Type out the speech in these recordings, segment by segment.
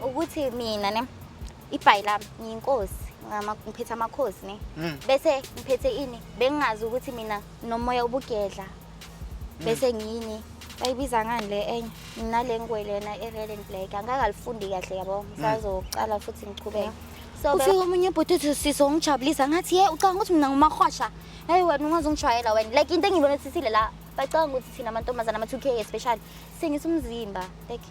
Ukuthi mina ne ibhayi lami ngiyinkosi, ngiphethe amakhosi ne. Bese ngiphethe ini, bengingazi ukuthi mina nomoya ubugedla. Bese ngiyini, bayibiza ngani le enye? Nginale ngwe lena e-red and black, angikakalifundi kahle yabo, ngisazoqala futhi ngichubeke. So ufika omunye ubhuti uthi sisi ungijabulisa, ngathi ye ucabanga ukuthi mina ngumahwasha. Hey wena ungazongijwayela wena. Like into engiyibona sisile la, bacabanga ukuthi thina amantombazana ama-2K especially sithengisa umzimba, like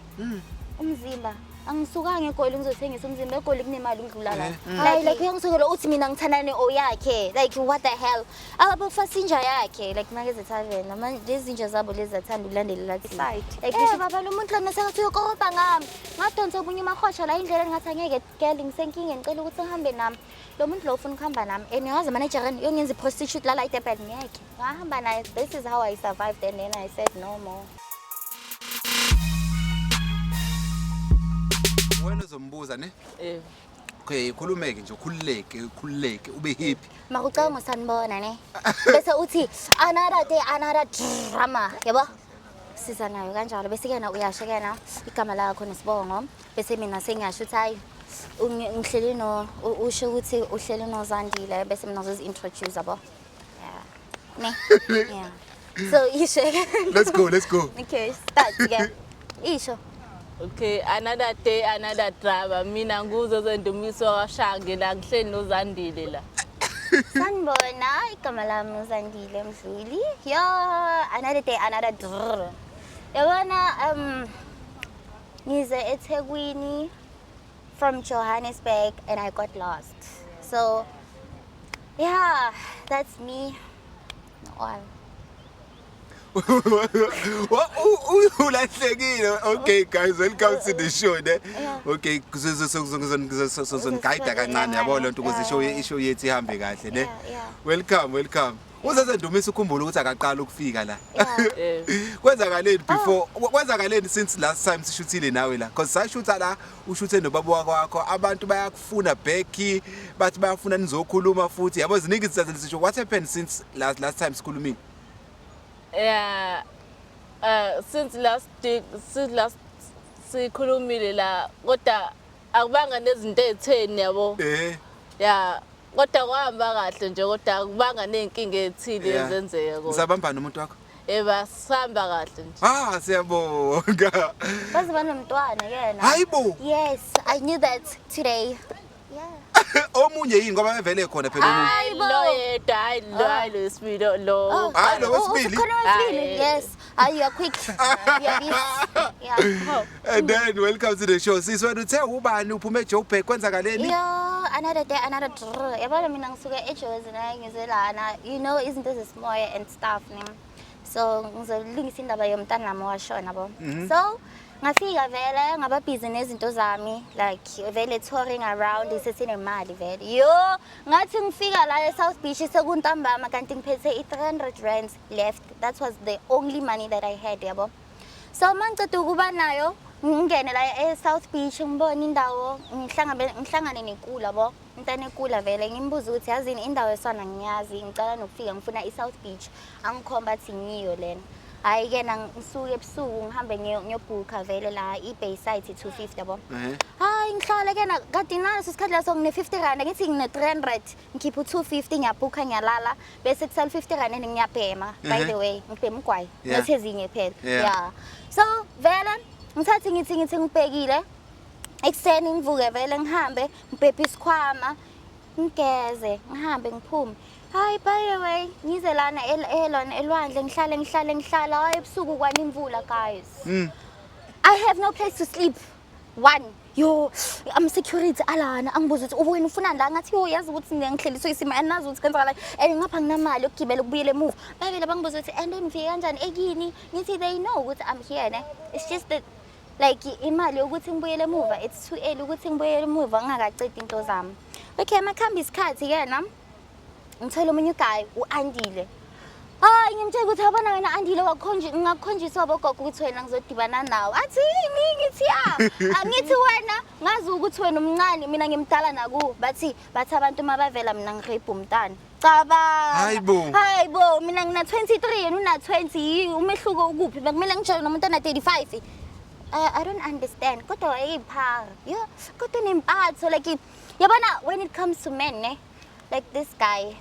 umzimba. Angisukanga eGoli ngizothengisa umzimba, eGoli kunemali ukudlula la. Hayi like uyangisukela uthi mina ngithandane oyakhe, like what the hell. Abafasa inja yakhe like makeze tavern, manje lezi zinja zabo lezi zathanda ukulandelela thina. Side. Like baba lo muntu lona sekathi uyokoropa ngami. Ngadonsa omunye umahosha la indlela ngathi angeke girl ngisenkingeni ngicela ukuthi ngihambe nami. Lo muntu lo ufuna ukuhamba nami and yazi manager yongenza i-prostitute la la eDurban ngeke. Ngahamba naye, this is how I survived and then I said no more. Wena uzombuza ne? Eh. Okay, khulumeke nje, ukhululeke, ukhululeke, ube happy. Makucabanga usanibona ne. Bese uthi another day another drama, yabo? Siza nayo kanjalo bese kena uyasho kena igama lakho nesibongo bese mina sengiyasho ukuthi hayi ngihleli no usho ukuthi uhleli noZandile bese mina ngizozi introduce yabo. Yeah. Ne? Yeah. So isho. Let's go, let's go. Okay, start ke. Isho. Okay, another day, another drama. Mina nguzo zendumiso kaShange la ngihleli noZandile la. Sanibona, igama lami uZandile Mdluli. Yo, another day, another drr. Yabona ngize eThekwini from Johannesburg and I got lost. So yeah, that's me. All. Ulahlekile. Okay guys, welcome to the show ne. Okay, sizonigayida kancane yabo lonto ukuze ishow ishow yethu ihambe kahle ne. Welcome, welcome. Uzazendumisa ukhumbula ukuthi akaqala ukufika la. Kwenzakaleni before, kwenzakaleni since last time sishuthile nawe la? Because sashutha la, ushuthe nobaba wakho, abantu bayakufuna back, bathi bayafuna nizokhuluma futhi. Yabo ziningi izinto sisho. What happened since last time sikhulumile? Yeah. Since last day, since last sikhulumile la, kodwa akubanga nezinto ezitheni yabo. Yeah, kodwa kwahamba kahle nje, kodwa akubanga nezinkinga ezithile ezenzeka kodwa. Nisabambana umuntu wakho? Eba sihamba kahle nje. Ah, siyabonga. Baze banomntwana yena. Hayibo. Yes, I knew that today. Yeah. Omunye yini ngoba bevele khona phela omunye. Hayi lo yedwa, hayi lo, hayi lo wesibili lo. Hayi lo wesibili. Khona wesibili. Yes. Hayi you are quick. You are busy. Yeah. And then welcome to the show. Sisi wena uthe ubani uphume eJoburg kwenzakaleni? Yo, another day another drr. Yabona mina ngisuke eJozi na ngize lana. You know izinto zesimoya and stuff ne. So ngizolungisa indaba yomntana nami washona bo. So ngafika vele ngaba busy nezinto zami like vele touring around sesenemali vele. Yo, ngathi ngifika la eSouth Beach sekuntambama kanti ngiphethe i-300 rands left. That was the only money that I had yabo. So mangiceda ukuba nayo ngingene la eSouth Beach ngibone indawo ngihlangane nekula bo. Umntana ekula vele ngimbuza ukuthi yazini indawo esona ngiyazi ngicela nokufika ngifuna iSouth Beach. Angikhomba athi ngiyo lena. Hayi ke na ngisuke ebusuku ngihambe ngiyobhuka vele la iBayside 250 yabo. Hayi ngihlale ke na kade naleso sikhathi leso ngine 50 rand ngithi ngine 300 ngikhipha u250 ngiyabhuka ngiyalala bese kusala 50 rand and ngiyabhema by the way ngibhema ugwayi ngathi ezinye phela. Yeah. So vele ngithathe ngithi ngibhekile ekuseni ngivuke vele ngihambe ngibhebhe isikhwama ngigeze ngihambe ngiphume. Hayi by the way ngize lana elona elwandle ngihlale ngihlale ngihlala hayi ebusuku kwana imvula guys. I have no place to sleep. One, yo I'm security alana angibuza ukuthi wena ufunani la ngathi yo yazi ukuthi ngihleliswe isimo and nazi ukuthi kwenzakalani and ngapha nginamali yokugibela ukubuyela emuva. Babele bangibuza ukuthi and ngifike kanjani ekini ngithi they know ukuthi I'm here ne. It's just that like imali yokuthi ngibuyele emuva it's too early ukuthi ngibuyele emuva ngingakacedi into zami. Okay makhamba isikhathi ke na ngithola omunye uguy uAndile. Hayi ngimtshela ukuthi yabona wena Andile ngakukhonjiswa bogogo ukuthi wena ngizodibana nawe. Athi yini ngithi ya. Angithi wena ngazi ukuthi wena umncane mina ngimdala naku. Bathi abantu mabavela mina ngirape umntana. Cabanga. Hayibo. Hayibo mina ngina 23 yena una 20 umehluko ukuphi? Bekumele ngijole nomuntu ona 35. I don't understand, kodwa wayeyiphara yo, kodwa nempatho, like, yabona, when it comes to men, ne, like this guy,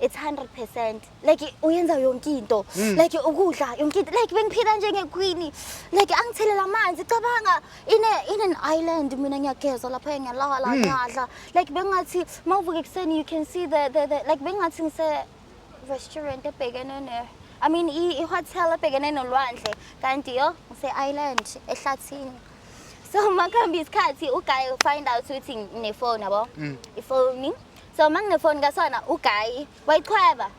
it's 100%, like uyenza yonke into, like ukudla, yonke into, like bengiphila njengequeen, like angithelela amanzi. Cabanga, in an island, mina ngiyageza lapha, ngiyalala, ngiyadla, like bengathi mawuvuka ekuseni you can see the like bengathi ngise restaurant ebhekene ne, I mean, i-hotel ebhekene nolwandle, kanti yo ngise-island ehlathini. So makuhamba isikhathi, uguy find out ukuthi nginefoni, yabo, ifoni. So uma nginefoni kasona, uguy wayichweba,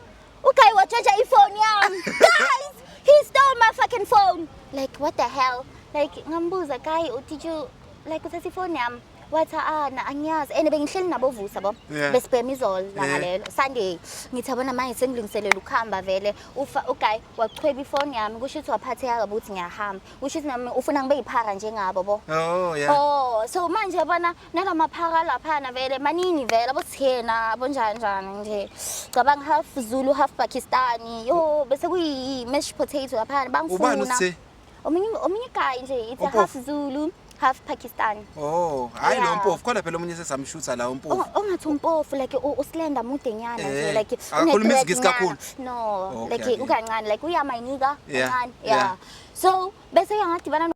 uguy watshontsha ifoni yami. Guys, he stole my fucking phone. Like, what the hell? Like ngambuza, "Guy, did you like uthatha ifoni yami?" Wathi, "Ah, na angiyazi." And bengihleli nabo Vusa bo, besibhema izolo langa lelo Sunday. Ngithi, yabona manje sengilungiselela ukuhamba vele. Ufa uguy wachweba ifoni yami, kusho ukuthi waphatheka kabi ukuthi ngiyahamba, kusho ukuthi nami ufuna ngibe yiphara njengabo bo. Oh, so manje yabona nalamaphara laphana vele maningi vele, abothena, abonjani njani nje. Cabanga, half Zulu, half Pakistani. Yo, bese kuyi mashed potato laphana. Ubani? Bangifuna. Usithe? Omunye guy nje, it's a Umpofu? half Zulu, half Pakistani. Oh, hayi lo mpofu khona phela, omunye sesamshutha la umpofu. Ongathi umpofu, like uslender, mude nyana nje, like Akakhuluma une-dread isiNgisi nyana. kakhulu? No, like ukancane, like uyamayinika kancane. Yeah. So bese ngadibana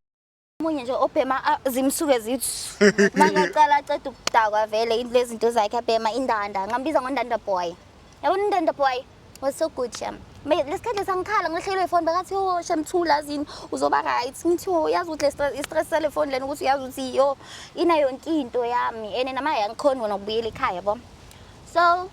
omunye nje obhema, zimsuke zithi makaqala aceda ukudakwa vele lezi zinto zakhe, abhema indanda, ngambiza ngondanda boy. Yabona, indanda boy was so good, sham. Lesikhathi lesangikhala ngilahlelwe ifoni, bakathi, "Yo sham, thula zini, uzoba right." Ngithi, "Yo, uyazi ukuthi le stress sale phone lena, ukuthi uyazi ukuthi yo ina yonke into yami and nama angikhoni wona ukubuyela ekhaya," yabo. So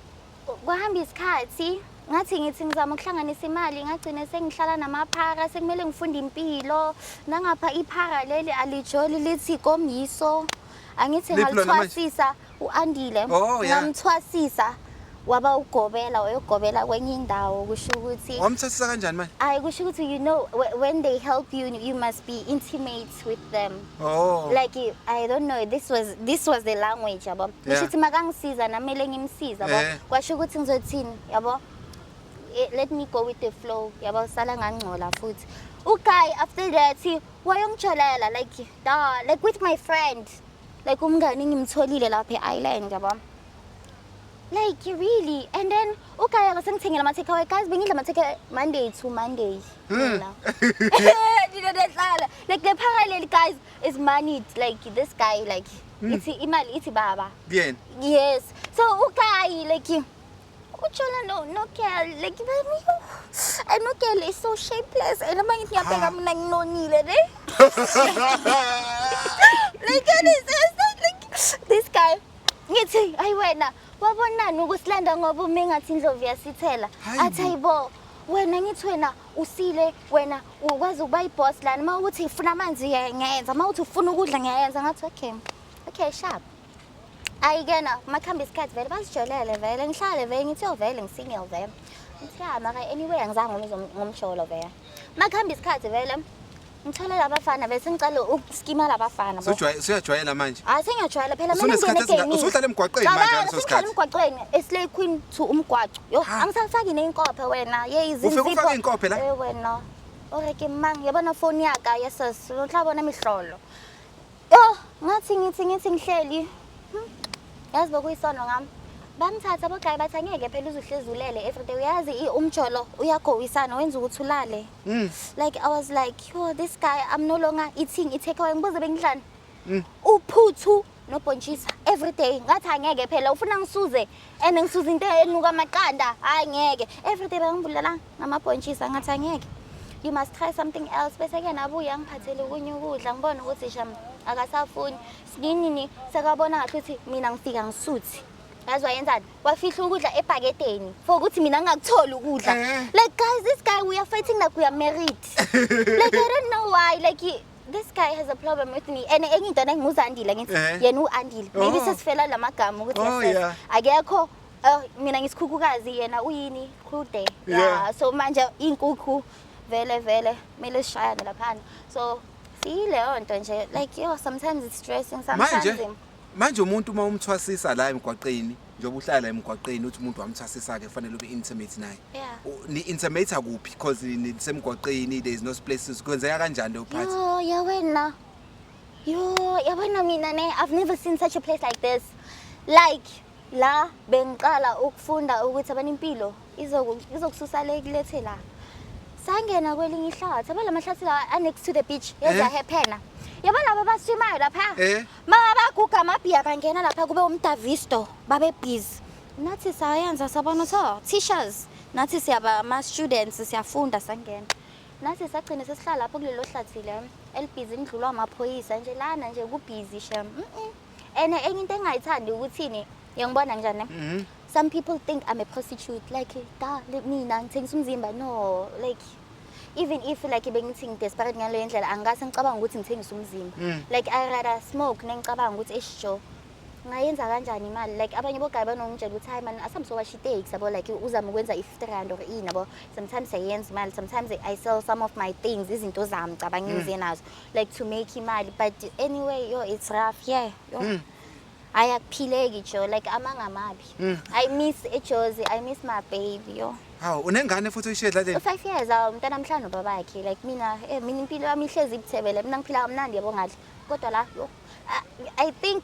kwahamba isikhathi, ngathi ngithi ngizama ukuhlanganisa imali, ngagcine sengihlala namaphara, sekumele ngifunde impilo. Nangapha iphara leli alijoli, lithi komyiso angithi. Liphi lona manje? Ngalithwasisa, u-Andile. Ngamthwasisa waba ugobela, wayogobela kwenye indawo, kusho ukuthi Wamthathisa kanjani manje? Ayi, kusho ukuthi, you know, when they help you, you must be intimate with them. Like I don't know, this was the language, yabo. Kusho ukuthi makangisiza namele ngimsiza, yabo. Kwasho ukuthi ngizothini, yabo? Let me go with the flow, yabo. Sala ngangcola futhi. Uguy after that wayongijolela, like da, like with my friend, like umngani ngimtholile lapha e-island, yabo. Like really. And then uguy akasengithengela ama-takeaway. Guys, bengidla ama-takeaway Monday to Monday. Mina nina nehlala, like the parallel, guys, is money. Like this guy, like ithi imali, ithi baba. Kuyena? Yes. So uguy like utshola no girl, like baby, and no girl is so shapeless, and uma ngithi ngiyabheka mina nginonile ne, like and it's not like this guy. Ngithi, "Hayi wena, wabonani ukusilanda ngoba ume ngathi indlovu yasithela?" Hayi Athi, bo. "Hayibo wena." Ngithi, "Wena usile wena, ukwazi ukuba iboss lana. Uma ukuthi ufuna amanzi ngiyayenza, uma uthi ufuna ukudla ngiyayenza." Ngathi, Okay, sharp." Ayi-ke na, makuhamba isikhathi vele bazijolele vele, ngihlale vele ngithi, yo, vele ngisingle vele. Ngithi, ya, mara anyway angizange ngomuzwe ngomjolo vele. Makuhamba isikhathi vele ngithole labafana vele, sengicala ukuskima labafana bo. Usuyajwayela manje. Hayi, sengiyajwayela phela, mina Usunesikhathi ngene egamini. Usuhlala emgwaqeni manje Cabanga, ngaleso sengihlala sikhathi. emgwaqweni, eSlay Queen to umgwaco. Yo, Ha. angisafaki ney'nkophe wena. Yeyi. Ufike ufake iy'nkophe la? Eh wena. Ore ke mang, yabona phone yaka yeses, uhlabona imihlolo. Yo, ngathi ngithi ngihleli. Yazi bekuyisono ngami. Bangithatha abogayi, bathi angeke phela uzuhlezi ulele everyday. Uyazi umjolo uyagowisana, wenza ukuthi ulale. Like I was like, "Yo, this guy, I'm no longer eating i-takeaway." Ngibuze bengidlani? Uphuthu nobhontshisa every day. Ngathi angeke phela, ufuna ngisuze and ngisuze into enuka amaqanda. Hayi ngeke. Every day bangibulala ngamabhontshisa, ngathi angeke. You must try something else. Bese ke nabuya ngiphathele okunye ukudla, ngibona ukuthi sham akasafuni. Sinini sekabona ngathi ukuthi mina ngifika ngisuthi. Yazi wayenzani? Wafihla ukudla ebhaketeni for ukuthi mina ngingakutholi ukudla. Like guys, this guy, we are fighting like we are married. Like I don't know why. Like this guy has a problem with me. And enye into enguzandile, ngithi yena uAndile. Maybe sesifela lamagama ukuthi yes, akekho, mina ngisikhukhukazi, yena uyini, qhude. So manje inkukhu vele vele kumele sishayane laphana. So siyileyo nto nje, like yo, sometimes it's stressing sometimes. Manje umuntu uma umthwasisa la emgwaqeni, njengoba uhlala la emgwaqeni, uthi umuntu wamthwasisa ke, kufanele ube intimate naye. Ni intimate kuphi? Because nisemgwaqeni, there is no places. Kwenzeka kanjani leyo part? Yo, ya wena. Yo, yabona mina ne, I've never seen such a place like this. Like la bengiqala ukufunda ukuthi abanempilo izokususa le kulethe la. Sangena kwelinye ihlathi, yabo lamahlathi la a next to the beach, yezahephena. Yabo laba abaswimayo lapha. Mama baguga amabhiya bangena lapha kube umdavisto, babe busy. Nathi sayenza sabona ukuthi oh, teachers, nathi siyaba ama students siyafunda sangena. Nathi sagcina sesihlala lapho kulelo hlathi le elibhizi nidlulwa amaphoyisa nje lana nje kubhizi shem. And enye into engayithandi ukuthini, uyangibona njani? Mhm. Some people think I'm a prostitute like da mina ngithengisa umzimba no like even if like bengithi ngi-desperate ngaleyo ndlela angikase ngicabanga ukuthi ngithengisa umzimba. Like I rather smoke nengicabanga ukuthi esho ngayenza kanjani imali like abanye bogayi banongitshela ukuthi hayi man asambe sowasha iteksi yabo like uzame ukwenza i-50 rand or ini yabo sometimes ayenza imali sometimes I sell some of my things izinto zami cabanga ngize nazo like to make imali but anyway yo it's rough yeah yo Ayakuphileki jo like amanga mabi. I miss eJozi, I miss my baby yo. Hawu unengane futhi uyishiye edladleni? U5 years awu umntana mhlanu babakhe like mina mina impilo yami ihlezi ibuthebele mina ngiphila kamnandi yabo ngadla. Kodwa la yo I think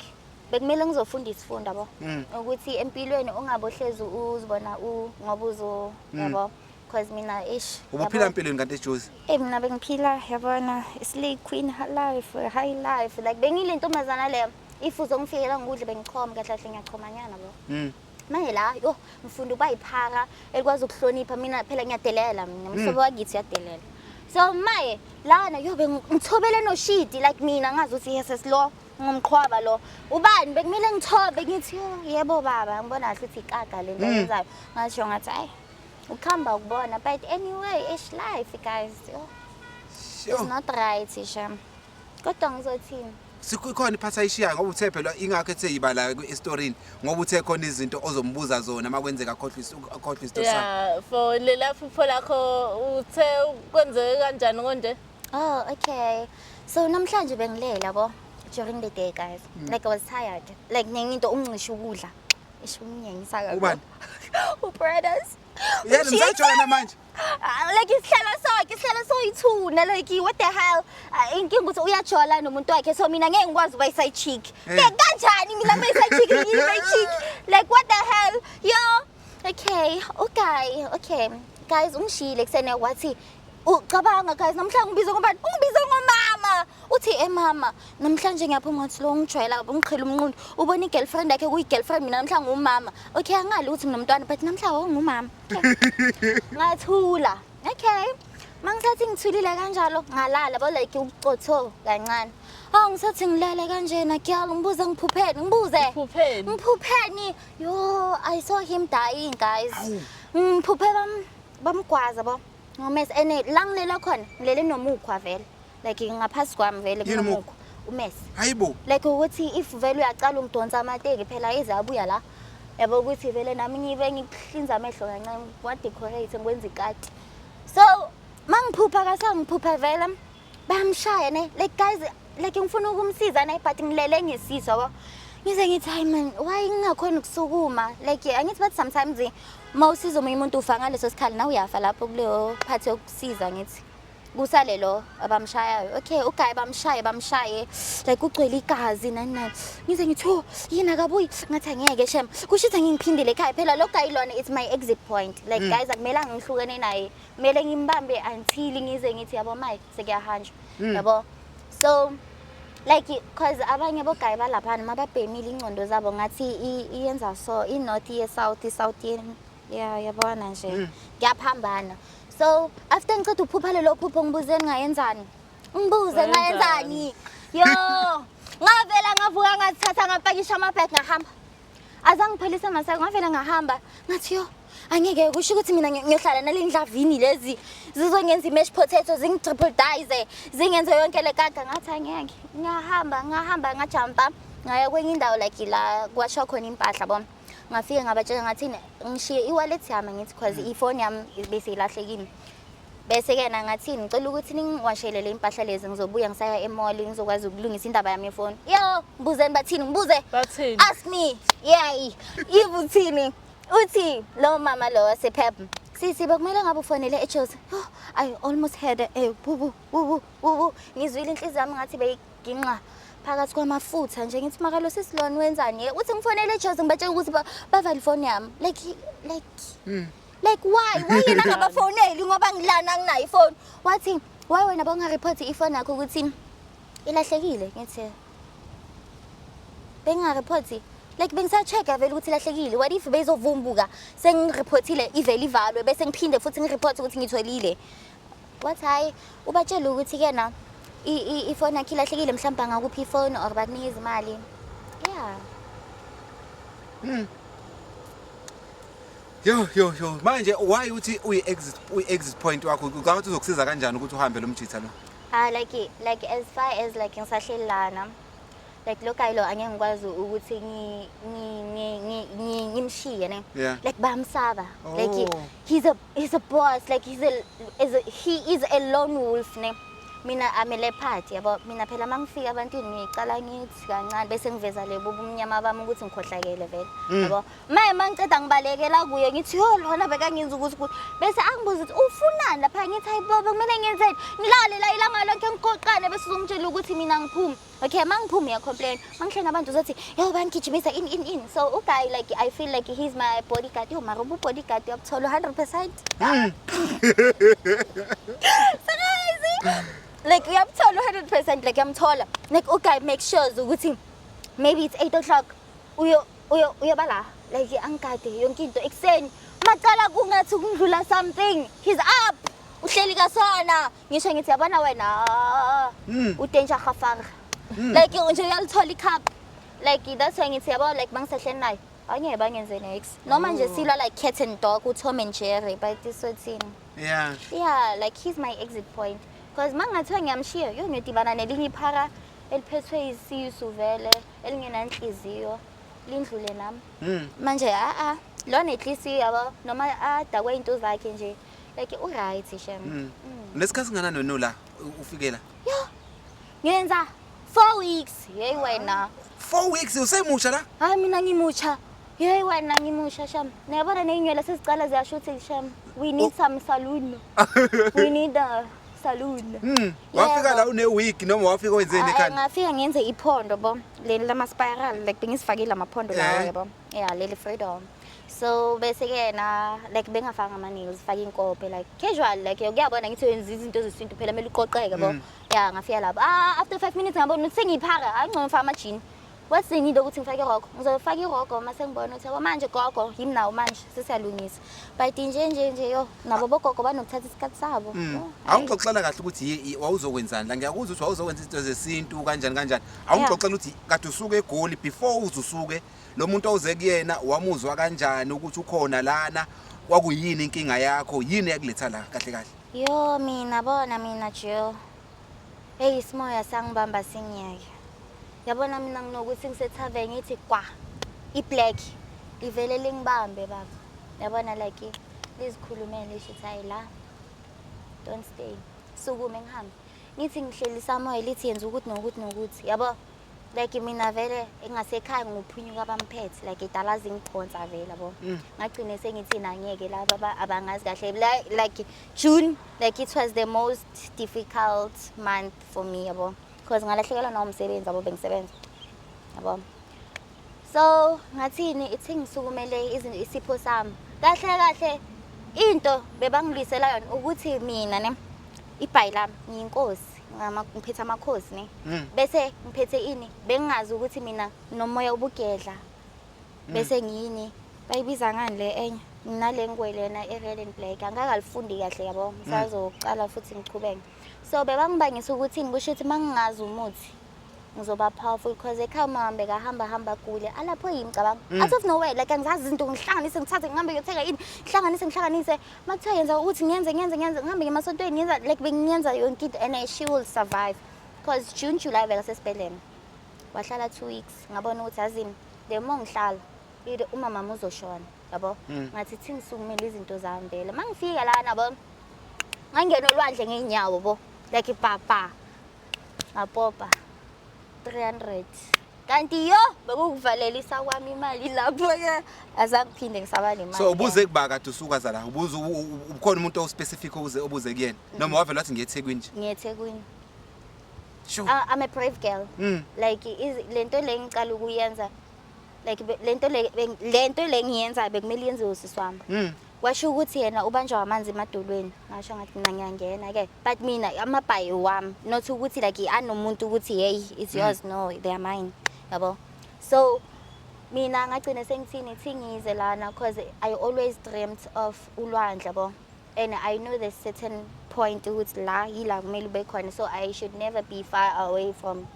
bekumele ngizofunda isifundo yabo ukuthi empilweni ungabohlezi uzibona ngoba uzo yabo because mina ish Ubuphila empilweni kanti eJozi? Mina bengiphila yabona slay queen life high life like bengile ntombazana le if uzongifikela ngikudle bengichoma kahle kahle ngiyachomanyana bo. Manje la yo ngifunda ukuba yiphara elikwazi ukuhlonipha mina phela ngiyadelela mina umhlobo wakithi uyadelela. So maye lana yo bengithobele noshidi like mina ngazi ukuthi yes lo ngumqhwaba lo. Ubani bekumele ngithobe ngithi yo yebo baba ngibona kahle ukuthi ikaka lento ayenzayo. Ngasho ngathi ayi ukuhamba ukubona but anyway it's life guys. Yo. It's not right shem. Kodwa ngizothini? Sikhona iphatha ishiya ngoba uthe phela ingakho ethe yiba la estorini ngoba uthe khona izinto ozombuza zona makwenzeka akhohlwe isitori sakho. Yeah, for lela phupho lakho uthe kwenzeke kanjani konje? Oh, okay. So namhlanje bengilela yabo during the day guys. Like I was tired. Like nenye into ungisho ukudla. Isho unginyanyisa kakhulu. Ubani? Ubrothers. Yena nisajola namanje? Like isihlalo sakhe, isihlalo soyithuna like what the hell? Inkinga ukuthi uyajola nomuntu wakhe so mina ngeke ngikwazi ukuba i-side chick. Kanjani mina uma i-side chick ngiyi-side chick? Like what the hell? Yo. Okay, okay, okay. Guys, ungishiyile kusene wathi ucabanga guys namhlanje ngibiza ngobani? Ungibiza ngomama. Uthi mama namhlanje ngiyaphuma ngathi lo ngijwayela ngiqhela umnqundu. Ubona i-girlfriend yakhe kuyi-girlfriend mina namhlanje ngumama. Okay, angali ukuthi nginomntwana but namhlanje ngumama. Okay. Ngathula. Okay. Mangisathi ngithulile kanjalo ngalala bo like ubucotho kancane. Ah ngisathi ngilele kanjena girl ngibuze ngiphupheni ngibuze. Ngiphupheni. Ngiphupheni. Yo, I saw him dying guys. Ngiphuphe bamgwaza bo. Ngomese ene la ngilela khona ngilele nomukhwa vele. Like ngaphasi kwami vele kunomukhwa. Umese. Hayibo. Like ukuthi if vele uyaqala ungidonsa amateki phela ize abuya la. Yabo ukuthi vele nami ngibe ngikuhlinza amehlo kancane wa decorate ngikwenza ikati. So mangiphupha kasangiphupha vele bamshaya ne like guys like ngifuna ukumsiza ne but ngilele ngesizwa yabo. Ngize ngithi hayi man why ngingakhona ukusukuma like angithi but sometimes mawusiza omunye umuntu ufa ngaleso sikhali na uyafa lapho kuleyo part yokusiza ngithi kusale lo abamshayayo. Okay, uguy bamshaye like ugcwele igazi nani nani. Ngize ngithi oh yini akabuyi ngathi angeke shem. Kusho ukuthi ngiphindile ekhaya phela lo guy lona it's my exit point. Like guys akumelanga ngihlukene naye. Kumele ngimbambe until ngize ngithi yabo Mike sekuyahanjwa. Yabo. So like cause abanye bogayi balaphana mababhemile ingcondo zabo ngathi iyenza so i-north ye south i-south ye yeah yabona nje kuyaphambana. So after ngiceda ukuphupha lelo phupho ngibuze ngayenzani? Ngibuze ngayenzani? Yo, ngavela ngavuka ngathatha ngapakisha amabag ngahamba. Azangipholisa maseko ngavela ngahamba ngathi yo angeke kusho ukuthi mina ngiyohlala nale ndlavini lezi zizongenza i-mashed potato zingi-triple dize zingenze yonke le kaka ngathi angeke ngahamba ngahamba ngajampa ngaya kwenye indawo like la kwashwa khona impahla bo. Ngafike ngabatshela ngathi ngishiye i-wallet yami ngithi cause ifoni yami bese ilahlekile. Bese ke na ngathi ngicela ukuthi ningiwashele le impahla lezi ngizobuya ngisaya e-mall ngizokwazi ukulungisa indaba yami yefoni. Yo, ngibuzeni bathini ngibuze. Bathini? Ask me. Yeah. If uthini? Uthi lo mama lo wasePep. Sisi bekumele ngabe ufonele eJozi. Oh, I almost had a bubu bubu bubu. Ngizwile inhliziyo yami ngathi beyiginqa. Phakathi kwamafutha nje ngithi maka lo sisi lona wenzani ye? Uthi ngifonele eJozi ngibatshela ukuthi bavale ifoni yami. Like why yena angabafoneli ngoba ngilana nginayo ifoni. Wathi why wena bawungareport ifoni yakho ukuthi ilahlekile? Ngithi bengingareport, like bengisa-check-a vele ukuthi ilahlekile. What if beyizovumbuka sengireportile, ivele ivalwe, bese ngiphinde futhi ngireport ukuthi ngitholile? Wathi hhayi, ubatshele ukuthi-ke na ifoni yakho ilahlekile, mhlawumbe angakuphi ifoni or bakunikeza imali. Yeah. Yo yo yo, manje why uthi uyi exit point wakho? Ucabanga ukuthi uzokusiza kanjani ukuthi uhambe lo mjitha lo? Ah, like as far as like ngisahleli lana, like lo guy lo angeke ngikwazi ukuthi ngimshiye ne. Like bayamsaba. Like he's a boss, like he's a is a, he is a lone wolf ne. Mina I'm a leopard, yabo. Mina phela mangifika ebantwini ngicala ngithi kancane bese ngiveza lebo ubumnyama bami ukuthi ngikhohlakele vele. Yabo. Maye mangiceda ngibalekela kuye ngithi yo lona bekangenza ukuthi bese angibuza ukuthi ufunani lapha, ngithi hayi baba, kumele ngenzeni, ngilale la ilanga lonke ngigoqane bese uzongitshela ukuthi mina ngiphume. Okay, mangiphume uyacomplain, mangihleli nabantu uzothi yo bangigijimisa in in in. So uguy, like I feel like he's my bodyguard. Yo, mara ubu-bodyguard uyabuthola 100%. Sakazi like uyabuthola 100%, like uyamthola. Like uguy make sure ukuthi maybe it's 8 o'clock uyo uyo uyoba la, like angigade yonke into. Ekuseni macala kungathi kundlula something, he's up, uhleli kasona. Ngisho ngithi yabona wena, udanger gafara, like nje uyalithola icup. Like that's why ngithi yabo, like bangisehleni naye angeke bangenze nex noma nje silwa like cat and dog, uTom and Jerry, but isothini. Yeah, like he's my exit point because mangathiwa ngiyamshiya yo ngiyodibana nelinye iphara eliphethwe isisu vele, elingenanhliziyo, lindlule nami. Manje a-a lona at least yabo noma adakwe into zakhe nje, like u-right shem. Nesikhathi singanani wena la ufikela? Yo, ngenza 4 weeks, yeyi wena. 4 weeks usemusha la? Hayi, mina ngimusha, yeyi wena, ngimusha shem. Niyabona ney'nywele sezicala ziyasho ukuthi shem, we need some saloon, we need a saloon. Wafika la une week noma wafika wenzeni Hayi, ekhanda? Ngafika ngenze iphondo bo, leli lama-spiral, like bengisifakile amaphondo lawo. Yabo, yeah, leli freedom. So bese-ke na like bengafanga ama-nails, fake inkophe, like casual, like kuyabona ngithi wenza izinto zesintu phela kumele uqoqeke bo. Ya, ngafika lapho, ah, after 5 minutes ngabona ukuthi sengiyiphara. Hayi, ngcono ngifake amajini. What's the need ukuthi ngifake iroko? Ngizofaka iroko uma sengibona ukuthi yabo manje gogo yimi nawo manje sesiyalungisa. But nje nje nje yo nabo bogogo banokuthatha isikhathi sabo. Yo, hhayi. Awungixoxela kahle ukuthi wawuzokwenzani la. Ngiyakuzwa ukuthi wawuzokwenza izinto zesintu kanjani kanjani. Awungixoxela ukuthi kade usuke eGoli, before uze usuke, lo muntu owuze kuyena wamuzwa kanjani ukuthi ukhona lana? Kwakuyini inkinga yakho? Yini eyakuletha la kahle kahle? Yo, mina bona mina Jill. Hey, isimoya sangibamba singiyeke. Yabona mina nginokuthi ngisethaveni ngithi kwa i-black livele lingibambe baba. Yabona, like lizikhulumele lisho ukuthi hayi la, don't stay. Sukume ngihambe. Ngithi ngihleli samoya lithi yenza ukuthi nokuthi nokuthi. Yabo, like mina vele engasekhaya nguphunyuka bamphethe, like idala zingiphonsa vele yabo. Ngagcine sengithi nangeke laba abangazi kahle. Like June, like it was the most difficult month for me yabo, because ngalahlekelwa nawumsebenzi yabo, bengisebenza yabo. So ngathini, ithi ngisukumele izinto isipho sami kahle kahle. Into bebangilwisela yona ukuthi mina ne ibhayi lami ngiyinkosi, ngiphethe amakhosi ne. Bese ngiphethe ini, bengingazi ukuthi mina nomoya ubugedla bese ngiyini, bayibiza ngani le enye, nginale ngwe lena e-red and black, angikakalifundi kahle yabo, ngisazoqala futhi ngichubeke. So bebangibangisa ukuthi kusho ukuthi uma ngingazi umuthi ngizoba powerful, because ekhaya umama bekahamba hamba agule alapho yimi cabanga out of nowhere, like angizazi izinto, ngihlanganise ngithathe ngihambe ngiyothenga ini, ngihlanganise ngihlanganise, uma kuthiwa yenza ukuthi ngiyenze ngiyenze ngiyenze, ngihambe ngemasontweni ngiyenza, like bengiyenza yonke into and she will survive, because June, July bekasesibhedlela, wahlala 2 weeks. Ngabona ukuthi yazini, the more ngihlala ile umama uzoshona yabo. Ngathi thi ngisukumele izinto zami vele. Uma ngifika lana yabo, ngangena olwandle ngey'nyawo bo, like papa ngapopa 300, kanti yo bekukuvalelisa kwami imali lapho-ke, azangiphinde ngisaba nemali. So ubuze kuba kade usuka zala, ubuze ukhona umuntu ospecific obuze kuyena noma wavela wathi ngiye eThekwini nje? Ngiye eThekwini. Sure. I'm a brave girl. Like lento le ngicala ukuyenza, like lento le ngiyenza bekumele yenziwe usisi wami. Kwasho ukuthi yena ubanjwa amanzi emadolweni, ngasho ngathi mina ngiyangena ke, but mina amabhayi wami, not ukuthi like anomuntu ukuthi, "Hey, it's yours." No, they are mine, yabo. So mina ngagcina sengithini, thi ngize lana cause I always dreamt of ulwandle, yabo, and I know there's certain point ukuthi la yila kumele ube khona, so I should never be far away from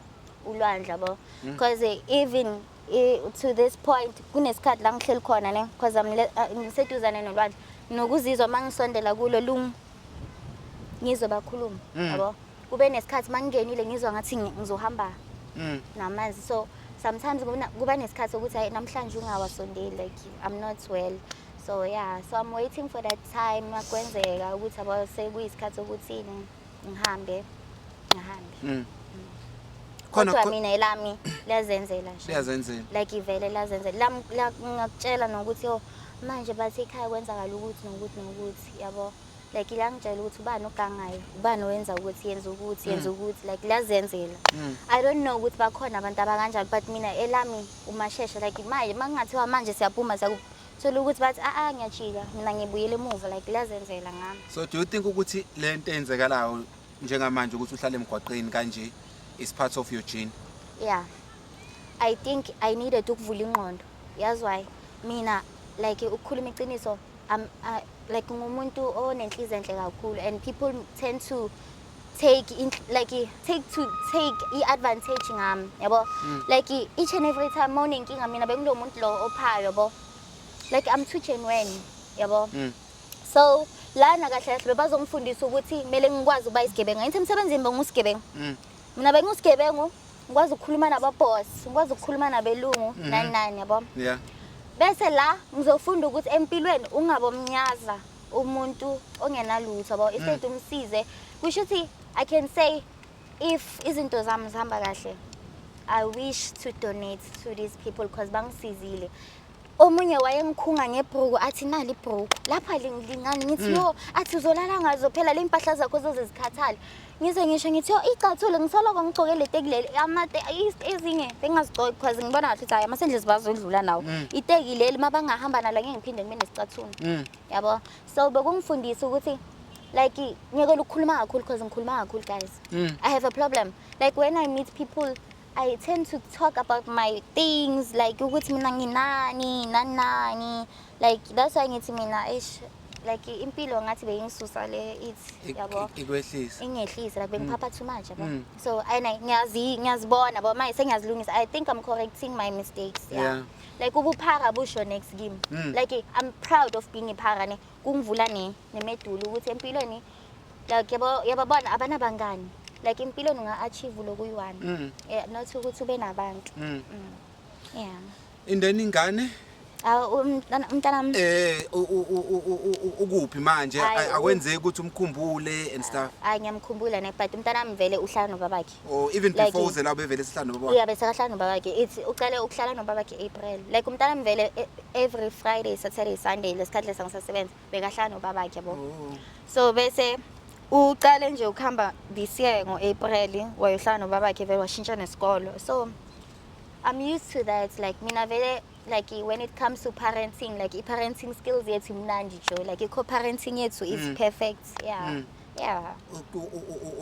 ulwandle, yabo, because even to this point kunesikhathi la ngihleli khona ne, because ngiseduzane nolwandle, nokuzizwa uma ngisondela kulo lung ngizwe bakhuluma, yabo. Kube nesikhathi uma ngingenile ngizwa ngathi ngizohamba namanzi. So sometimes kuba nesikhathi sokuthi, hayi, namhlanje ungawasondeli, like I'm not well. So yeah, so I'm waiting for that time makwenzeka ukuthi yabo sekuyisikhathi sokuthi ngihambe, ngihambe. Khona Kodwa mina elami liyazenzela nje. Liyazenzela. Like ivele lazenzela. Ngingakutshela nokuthi, yo, manje bathi ekhaya kwenzakala ukuthi nokuthi nokuthi, yabo. Like ila ngitshela ukuthi ubani ogangayo, ubani owenza ukuthi, yenza ukuthi, yenza ukuthi, like liyazenzela. I don't know ukuthi bakhona abantu abakanjalo, but mina elami umashesha. Like manje makungathiwa manje siyaphuma, siyakuthola ukuthi bathi, "Ah ah, ngiyajika mina, ngibuyele emuva." Like liyazenzela ngami. So do you think ukuthi le nto eyenzekalayo njengamanje, ukuthi uhlale emgwaqeni kanje, is part of your gene? Yeah, I think I needed ukuvula ingqondo. Yazi why? Mina, like ukukhuluma iqiniso, like ngumuntu onenhliziyo enhle kakhulu, and people tend to take in, like take i-advantage ngami, yabo. Like each and every time mawunenkinga, mina bengilo muntu lo ophayo, yabo. Like I'm too genuine, yabo. So lana kahle kahle bebazongifundisa ukuthi kumele ngikwazi ukuba isigebengu. Ngithi emsebenzini bengusigebengu. Mina bengusigebengu, ngikwazi ukukhuluma nababhosi, ngikwazi ukukhuluma nabelungu, nani nani, yabo. Bese la ngizofunda ukuthi empilweni ungabomnyaza umuntu ongenalutho, yabo, instead umsize. Kusho ukuthi I can say if izinto zami zihamba kahle, I wish to donate to these people because bangisizile. Omunye wayengikhunga ngebhruku, athi, "Nali ibhruku lapha, lingani." Ngithi, "Yo." Athi, "Uzolala ngazo phela le mpahla zakho zoze zikhathale." Ngize ngisho ngithi, "Yo, icathulo ngisoloko ngigcoke le teki leli." Amate ezinye bengingazigcoki because ngibona ngathi hayi, amasendlezi bazodlula nawo. Iteki leli uma bangahamba nalo, ngeke ngiphinde ngibe nesicathulo, yabo. So bekungifundisa ukuthi like ngiyekela ukukhuluma kakhulu because ngikhuluma kakhulu, guys. I have a problem, like when I meet people, I tend to talk about my things, like ukuthi mina nginani nani nani. Like that's why ngithi mina, eish, like impilo ngathi beyingisusa le ithi, yabo. Ikwehlisa. Ingehlisa, like bengiphapha too much, yabo. So and ngiyazi, ngiyazibona, yabo, manje sengiyazilungisa. I think I'm correcting my mistakes, yeah. Like ubuphara busho next kimi. Like I'm proud of being iphara ne, kungivula ne nemedulu ukuthi empilweni, like yabo, yababona abanabangani, like empilweni unga-achieve lokuyi-one. Yeah, not ukuthi ube nabantu. Yeah. Indeni ingane? Awu, umntanami. Ukuphi manje? Hhayi, Akwenzeki ukuthi umkhumbule and stuff? Hayi, ngiyamkhumbula ne, but umntanami vele uhlala nobabakhe. Or even Like- before uze la, bevele sihlala nobaba? Uyabe sekahlala nobabakhe. Ithi ucale ukuhlala nobabakhe April. Like umntanami vele every Friday, Saturday, Sunday, lesikhathi lesa ngisasebenza, bekahlala nobabakhe, yabo. So bese uqale nje ukuhamba this year ngo-April, wayohlala nobabakhe vele, washintsha nesikolo. So I'm used to that. Like mina vele, like when it comes to parenting, like i-parenting skills yethu imnandi jo. Like i-co-parenting yethu is perfect. Yeah. Yeah.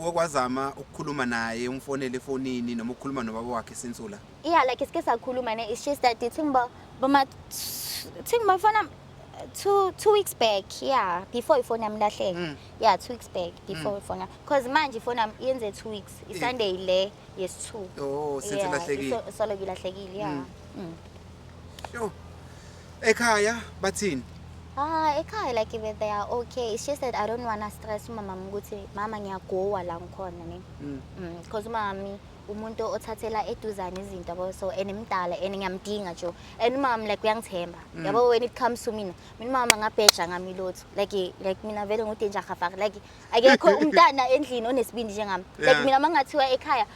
Okwazama ukukhuluma naye, umfonele efonini noma ukukhuluma nobaba wakhe since ula? Yeah, like isike sakhuluma ne. It's just that the thing about boma thing bafana 2 weeks back, yeah, before ifoni yami lahleka. Yeah, 2 weeks back before ifoni yami. 'Cause manje ifoni yami yenze 2 weeks. I-Sunday le yes 2. Oh, since Yeah, ilahlekile. Solo ilahlekile, yeah. Yo. Ekhaya bathini? Ah, ekhaya like if they are okay. It's just that I don't wanna stress umama ukuthi, "Mama, ngiyagowa la ngikhona ne." Because umami umuntu othathela eduzane izinto, yabo, so and mdala and ngiyamdinga nje, and umama like uyangithemba, yabo. When it comes to mina, mina umama ngabheja ngami lutho. Like mina vele ngu-danger khafaka. Like akekho umntana endlini onesibindi njengami. Like mina mangathiwa ekhaya,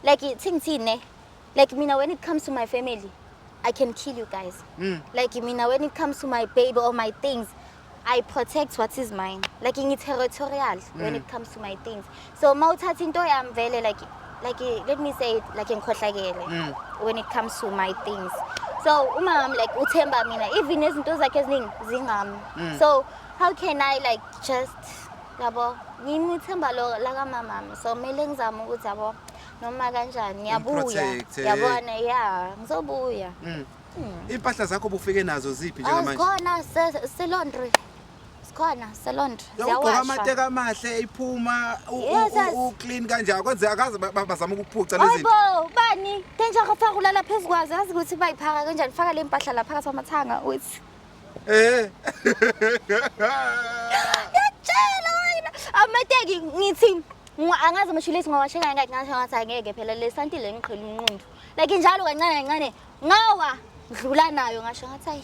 like thingithini ne, like mina when it comes to my family, I can kill you guys. Like mina when it comes to my baby or my things, I protect what is mine. Like ngi-territorial when it comes to my things. So mawuthatha into yami vele, like Like, let me say it, like ngikhohlakele when it comes to my things. So umama like uthemba mina, even izinto zakhe eziningi zingami. So how can I like just, yabo, ngimithemba lo la kamamami, so kumele ngizame ukuthi, yabo, noma kanjani ngiyabuya. Umprotect, eh. Yabona, yeah, ngizobuya. Impahla zakho obufike nazo ziphi njengamanje? Zikhona se-laundry, sikhona se-laundry. Ugqoka ziyawashwa. Amateka amahle iphuma Yes. u-clean kanje, akwenzeka akaze bazama ukuphuca lezi zinto? Hayibo, bani danger kafaka ulala phezu kwazo, yazi ukuthi bayiphaka kanjani, faka le mpahla la phakathi kwamathanga uthi Yatshela wena amateki, ngithi angazi amashilisi ngawashe kangaki, ngasho ngathi angeke phela le santile ngiqhela umnqundu, like njalo kancane kancane ngawa ngidlula nayo, ngasho ngathi ayi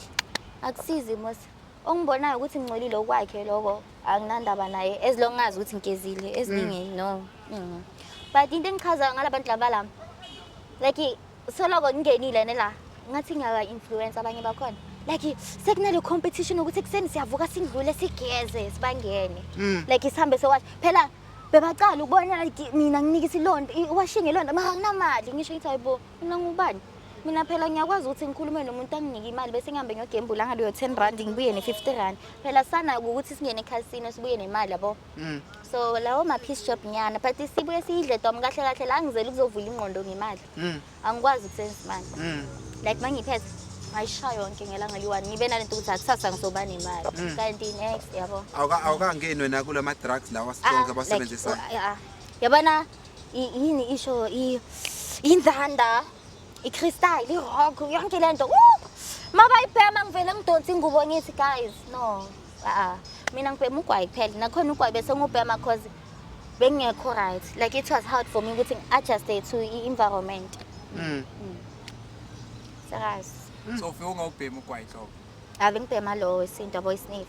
akusizi mos, ongibonayo ukuthi ngingcolile okwakhe lokho, anginandaba naye as long ngazi ukuthi ngigezile eziningi no. But into engichazayo ngalabantu laba la, like soloko ngingenile ne la, ngathi ngiyaba-influence abanye bakhona, like sekunale competition ukuthi ekuseni siyavuka sindlule sigeze sibangene, like sihambe sowasha phela, bebacala ukubona like mina nginikisa ilondo, i-washing ilondo, mara anginamali. Ngisho ngithi hayibo, mina ngubani mina phela? Ngiyakwazi ukuthi ngikhulume nomuntu anginike imali, bese ngihambe ngiyogembula ngaleyo R10, ngibuye ne-R50 phela, sanako ukuthi singene ekhasino sibuye nemali, yabo. So lawo ma-piece job nyana, but sibuye siyidle dom. Kahle kahle la ngizele ukuzovula ingqondo ngemali. Angikwazi ukusebenzisa imali. Like uma ngiyiphethe ngayishaya yonke ngelanga liyi-one, ngibe nalento ukuthi akusasa ngizoba nemali, kanti next, yabo. Awukangeni wena kulama drugs lawa strong Ah, abasebenzisayo? Like, yabona yini isho inzanda, i-crystal, i-rock, yonke le nto. Mabayibhema ngivele ngidonsa ingubo, ngithi guys, no, ah, mina ngibhema ugwayi kuphela, nakhona ugwayi bese ngubhema cause bengingekho right, like it was hard for me ukuthi ngi-adjuste to i-environment. Serious. So ufike ungawubhemi ugwayi nhlobo? Ave ngibhema lo wesintu, yabo, i-sniff.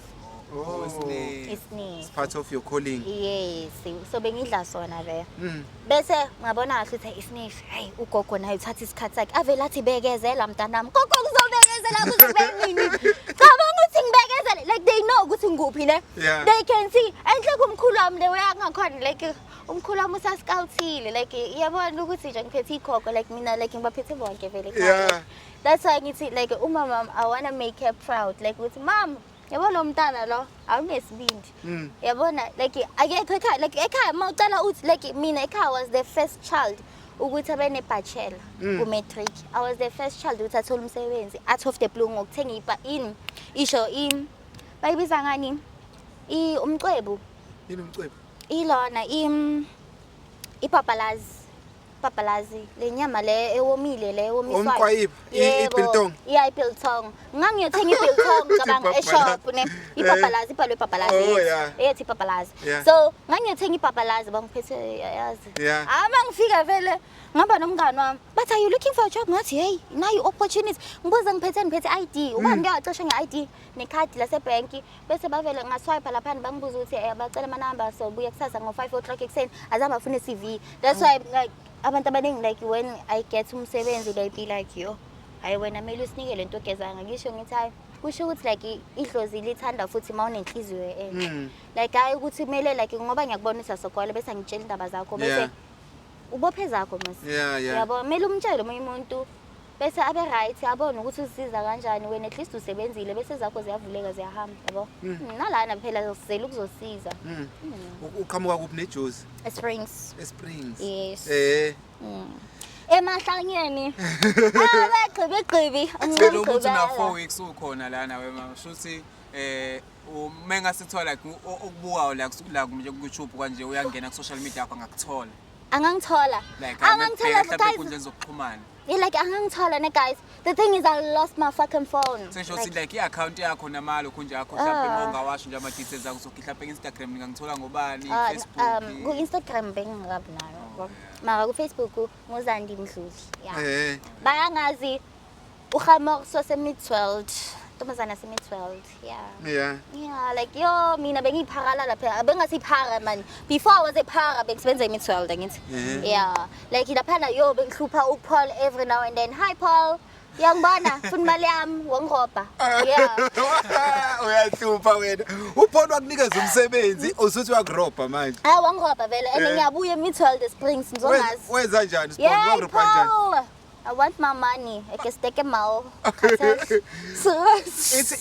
Oh. Wesine- I-sniff. It's part of your calling. Yes, so bengidla sona vele. Bese ngabona kahle ukuthi i-sniff, hayi, ugogo naye uthatha isikhathi sakhe, avele athi bekezela mntanami. Gogo, kuzobekezela kuze kube nini? Cabanga ukuthi ngibekezele, like they know ukuthi ngikuphi ne. They can see enhle kumkhulu wami le uyangakhona, like umkhulu wami usascoutile, like iyabona ukuthi nje ngiphethe ikhokho, like mina like ngibaphethe bonke vele ekhaya. That's why ngithi like umama, I wanna make her proud, like ukuthi mom, yabo, lo mntana lo awunesibindi. Yabona, like akekho ekhaya, like ekhaya uma ucala uthi like mina ekhaya was the first child ukuthi abe ne-bachelor ku-matric. I was the first child ukuthi athole umsebenzi out of the blue ngokuthenga ipa ini isho in bayibiza ngani, umcwebu. Yini umcwebu? Ilona ipapalazi, papalazi le nyama le ewomile, le ewomiswayo. Umqwayiba, Yebo. i-biltong. Yeah, i-biltong. Ngangiyothenga i-biltong, cabanga, Ipapalazi. e-shop ne, ipapalazi ibhalwe ipapalazi. Oh, Yethi. yeah. Eyethi ipapalazi. So ngangiyothenga ipapalazi, bangiphethe yazi. Ah, mangifika vele ngihamba nomngani wami, bathi, "Are you looking for a job?" Ngathi hey, nayi opportunity. Ngibuza ngiphethe ID, ubani ngeke acishe nge-ID nekhadi lasebhenki, bese bavele ngaswipe laphana, bangibuza ukuthi bacela amanamba, so buya kusasa ngo-5 o'clock ekuseni, azange bafune CV. That's why like abantu abaningi, like when I get umsebenzi, they be like, "Yo, hayi wena, kumele usinike lento ogezayo." Ngisho ngithi hayi, kusho ukuthi like idlozi lithanda futhi uma unenhliziyo enhle. Like hayi ukuthi kumele like ngoba ngiyakubona ukuthi asokola bese ngitshela indaba zakho, bese ubophe zakho mos. Yeah. Yabo, kumele umtshele omunye umuntu bese abe right, abone ukuthi uzisiza kanjani wena, at least usebenzile, bese zakho ziyavuleka, ziyahamba, yabo. Nalana phela sizele ukuzosiza. Uqhamuka kuphi neJozi? Springs. eSprings? Yes. Emahlanyeni abagqibigqibi. Phela ukuthi una 4 weeks ukhona lana wena, shuthi uma engasithola like okubukayo la la nje ku YouTube kanje, uyangena ku social media yakho, angakuthola? Angangithola. Like Angangithola, mhlawumbe guys. enkundleni zokuxhumana. Yeah, like angangithola ne, guys, the thing is I lost my fucking phone. Sesho ukuthi Like, like i-account yakho namalokhu nje akho mhlawumbe, Ah. uma ungawasho nje ama-details akho, so mhlawumbe Instagram ngingangithola ngobani, Facebook? Ku-Instagram bengingakabi nayo, yabo. Mara ku-Facebook nguZandi Mdluli, yeah. Bayangazi uhamor sose-mid-world, ntombazana yase-mid-world, yeah. Yeah, like yo, mina bengiyiphara lapha, bengasiphara man. Before I was a para, bengisebenza e-Mid-World, angithi. Yeah, like laphana yo bengihlupha uPaul every now and then. Hi Paul. Uyangibona, funa imali yami, wangirobha. Yeah. Uyahlupha wena. UPaul wakunikeza umsebenzi usuthi wakurobha manje. Hayi wangirobha vele and ngiyabuya eMidwell the Springs ngizongazi. Wenza njani Spawn? Yeah, Wakurobha kanjani? Paul. I want my money. Ek is dikke mal. So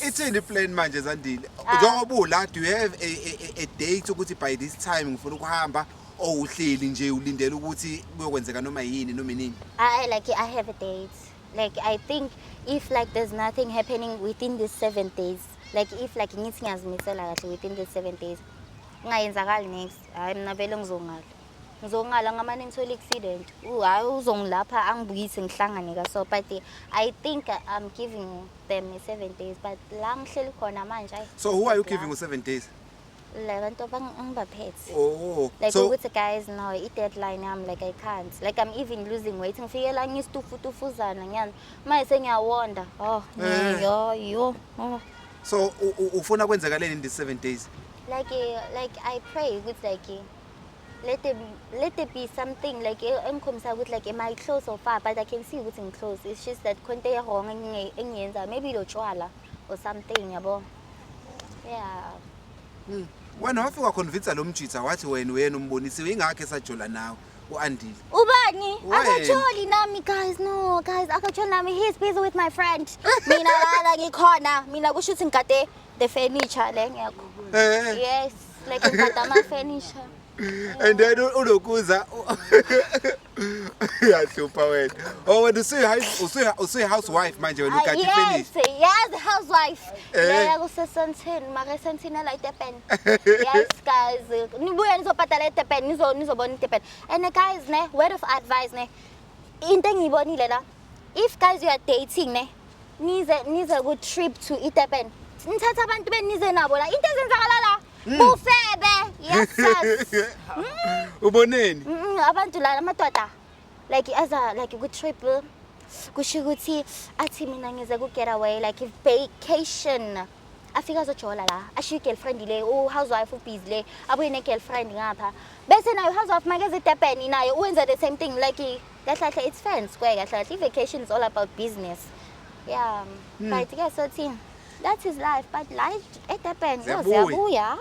Ithini plan manje Zandile? Ah. Njengoba ula, do you have a date ukuthi by this time ngifuna ukuhamba or uhleli nje ulindele ukuthi kuyokwenzeka noma yini noma inini? I like I have a date. Like I think if like there's nothing happening within these 7 days, like if like ngithi ngiyazimisela kahle within these 7 days, kungayenzakali next. Hayi mina vele ngizongala. Ngizongala ngamane ngithole accident. Hayi uzongilapha angibuyise ngihlangane ka so but I think I'm giving them 7 days but la ngihleli khona manje ayi. So who are you giving u 7 days? La bantu angibaphethe. Oh. Like so ukuthi guys no i-deadline yami like I can't. Like I'm even losing weight. Ngifike la ngisitufutufuzana ngiyani. Manje sengiyawonda. Oh, yo yo. Oh. So ufuna kwenzakaleni in these 7 days? Like like I pray ukuthi like let there be something like engikhombisa ukuthi like am I close or far, but I can see ukuthi ngi-close. It's just that khona into wrong engiyenza, maybe lo tshwala or something yabo. Yeah. Wena wafika convince lo mjitha wathi wena uyena umbonisiwe ingakho esajola nawe uAndile. Ubani? Wena. Akajoli nami guys, no guys, akajoli nami, he's busy with my friend. Mina lana ngikhona, mina kusho ukuthi ngigade the furniture le ngekho. Yes, like ngigade ama furniture. And then ulokuza uyahlupha wena. Oh wena usuyi housewife manje wena ugade furniture. Yes, yes, housewife. Yeah, kusesentini, mara esentini la eDurban. Yes guys, nibuye nizobhadala eDurban, nizobona eDurban. And guys ne, word of advice ne. Into engiyibonile la, if guys you are dating ne, nize ku trip to eDurban. Nithatha abantu benize nabo la. Into ezenzakala la. Bufebe. Yes yes. Uboneni? Abantu la amadoda like as a like good trip kusho ukuthi athi mina ngize ku get away like vacation. Afika azojola la, ashiye girlfriend le, u housewife u busy le, abuye ne girlfriend ngapha. Bese nayo housewife makeze eDurban nayo uwenza the same thing like kahle kahle it's fair and square kahle kahle vacation is all about business. Yeah. But ke so thing that is life, but life eDurban ziyabuya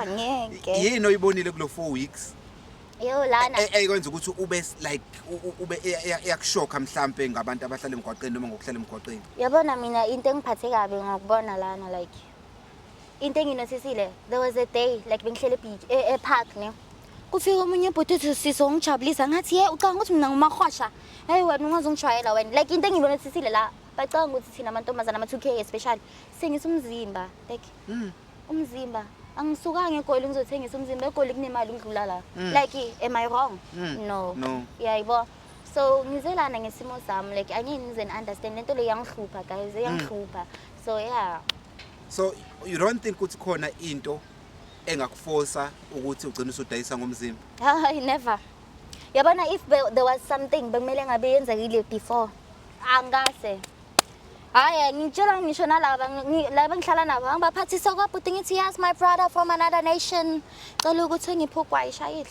ngeke. Yini oyibonile kulo 4 weeks? Yo lana. Ekwenza ukuthi ube like ube iyakushoka mhlambe ngabantu abahlala emgwaqeni noma ngokuhlala emgwaqeni. Yabona mina into engiphathe kabi ngokubona lana like into enginotisile, there was a day like bengihlele beach e park ne. Kufika omunye ubhuti uthi siso ngijabulisa ngathi ye ucanga ukuthi mina ngumahwasha. Hey wena ungazongijwayela wena. Like into enginotisile la bacanga ukuthi thina amantombazana ama 2K especially singisa umzimba like umzimba angisukanga eGoli ngizothengisa umzimba eGoli kunemali ngidlula la. Like am I wrong? No. No. Yayibo. So ngizelana ngesimo sami like angeke ngize understand lento le yangihlupha guys, yangihlupha. So yeah. So you don't think ukuthi khona into engakuforsa ukuthi ugcine usudayisa ngomzimba? Hayi never. Yabona if there was something bekumele ngabe yenzekile before. Angase. Hayi ngitshela ngisho nalaba laba ngihlala nabo angibaphathisa kwabhuti ngithi yes my brother from another nation. Cela ukuthi ngiphe ugwayi shayile.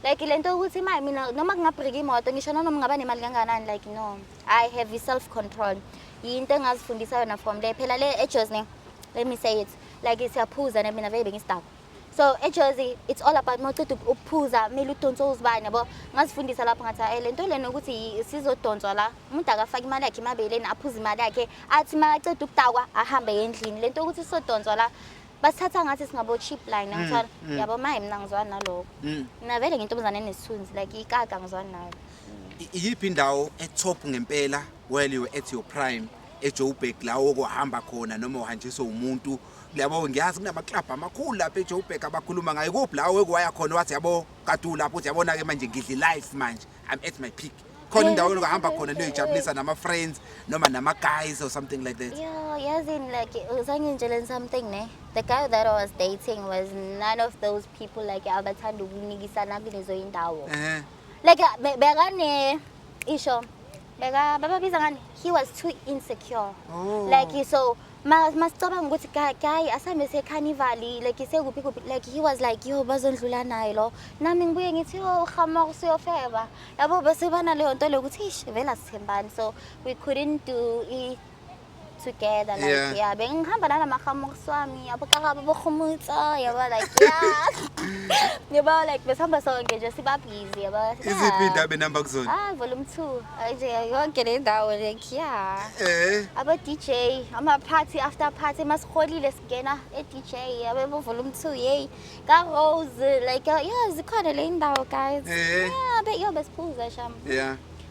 Like lento ukuthi imali mina noma kungabrika imoto ngisho noma ngaba nemali kangakanani like no. I have self control. Into engazifundisa yona from le phela le eJozi, let me say it. Like siyaphuza ne mina vele bengisidakwa. So eJozi it's all about mawuceda ukuphuza kumele udonse uzibane yabo. Ngazifundisa lapho ngathi hey lento lena ukuthi sizodonswa la. Umuntu akafaka imali yakhe emabeleni aphuze imali yakhe athi makaceda ukudakwa ahambe endlini. Lento ukuthi sizodonswa la basithatha ngathi singabo cheap line ngithola. Yabo maye mina ngizwana nalokho. Mina vele ngintombazane enesithunzi like ikaka ngizwana nayo. Iyiphi indawo etop ngempela while you were at your prime eJoburg la okuhamba khona noma uhanjiswe umuntu? Yabo ngiyazi kunama club amakhulu lapha eJoburg abakhuluma ngayo. Kuphi la okwaya khona wathi yabo kade ulapho uthi yabona ke manje ngidli life manje I'm at my peak. Khona indawo ongahamba khona niyoyijabulisa nama friends noma nama guys or something like that? Yeah, yazini like uzangintshela something ne. The guy that I was dating was none of those people like abathanda ukunikisana kulezo indawo. Like bekane isho Beka bababiza ngani? He was too insecure. Oh. Like so masicabanga ukuthi guy asambe se carnival, like sekuphi kuphi, like he was like, yo, bazondlula naye lo, nami ngibuye ngithi, yo, uhama usuyofeba, yabo, bese bana leyo nto leyo ukuthi ish, vele asithembani, so we couldn't do it together, like. Yeah, bengihamba nalamahamuks wami, yabo, karabo bokhumutsa, yabo, like, yeah, yabo, like besihamba sonke nje, siba busy, yabo. Iziphi indawo enamba kuzona? Ah, volume 2 nje, yonke le ndawo, like, yeah. Aba DJ, ama party after party, masiholile singena e DJ, yabo, volume 2, yey, ka Rose, like, yeah, zikhona le ndawo, guys. Yeah, be yo besiphuza sham.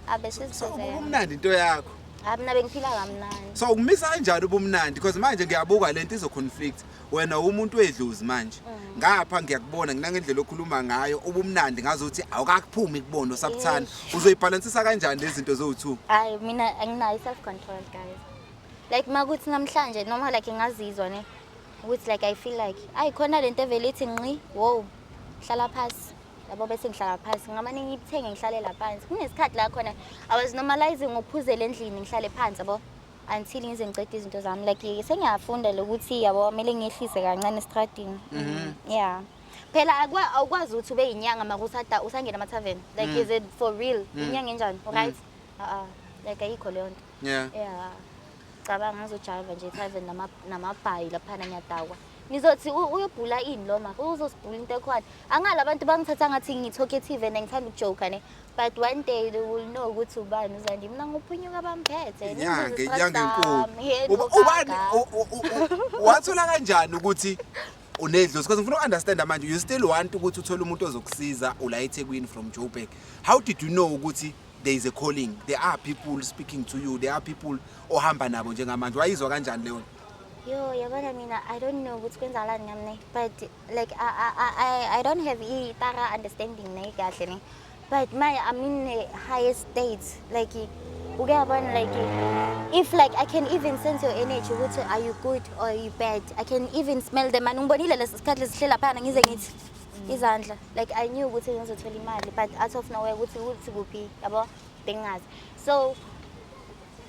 Abe So siziphuze. Ubumnandi into yakho. Ah, mina bengiphila kamnandi. So ukumisa kanjani ubumnandi? Because manje ngiyabuka lento izo conflict. Wena umuntu wedlozi manje. Ngapha ngiyakubona nginangendlela okhuluma ngayo ubumnandi, ngazuthi awukakuphumi kubona usabuthanda. Uzoyibalansisa kanjani lezi zinto zowu2? Hayi, mina anginayo self control, guys. Like makuthi namhlanje noma like ngazizwa ne ukuthi like I feel like ayi khona lento evele ithi nqi, wow, hlala phasi, yabo, bese ngihlala phansi, ngamane ngiyithenge, ngihlalela phansi. Kunesikhathi la khona I was normalizing ukuphuzela endlini, ngihlale phansi, yabo, until ngize ngicede izinto zami. Like sengiyafunda lokuthi, yabo, kumele ngehlise kancane estradini. Yeah, phela awukwazi ukuthi ube yinyanga makusada usangena emathaveni. Like, is it for real? Inyanga enjani, right? Ah, like ayikho leyo nto. Yeah, cabanga ngizojiva nje ethaveni namabhayi laphana, ngiyadakwa, ngizothi uyobhula ini lo, ma uzosibhula into ekhona. Angala abantu bangithatha ngathi ngi-talkative and ngithanda ukujoka ne, but one day they will know ukuthi ubani uZandi. Mina nguphunyuka bamphethe. Inyanga enkulu. Ubani wathola kanjani ukuthi unedlozi? Because ngifuna uku-understand manje, you still want ukuthi uthole umuntu ozokusiza ula eThekwini from Joburg. How did you know ukuthi there is a calling, there are people speaking to you, there are people ohamba nabo njengamanje? Wayizwa kanjani leyo nto? Yo, yabona mina, I don't know ukuthi kwenzakalani ngami ne, but like I don't have i-thorough understanding ne kahle ne, but my I'm in a higher state, like ukuyabona, like if like I can even sense your energy ukuthi are you good or are you bad. I can even smell them, and ngibonile lesi sikhathi lesihlela phana, ngize ngithi izandla, like I knew ukuthi ngizothola imali, but out of nowhere ukuthi kuphi, yabo, bengazi. So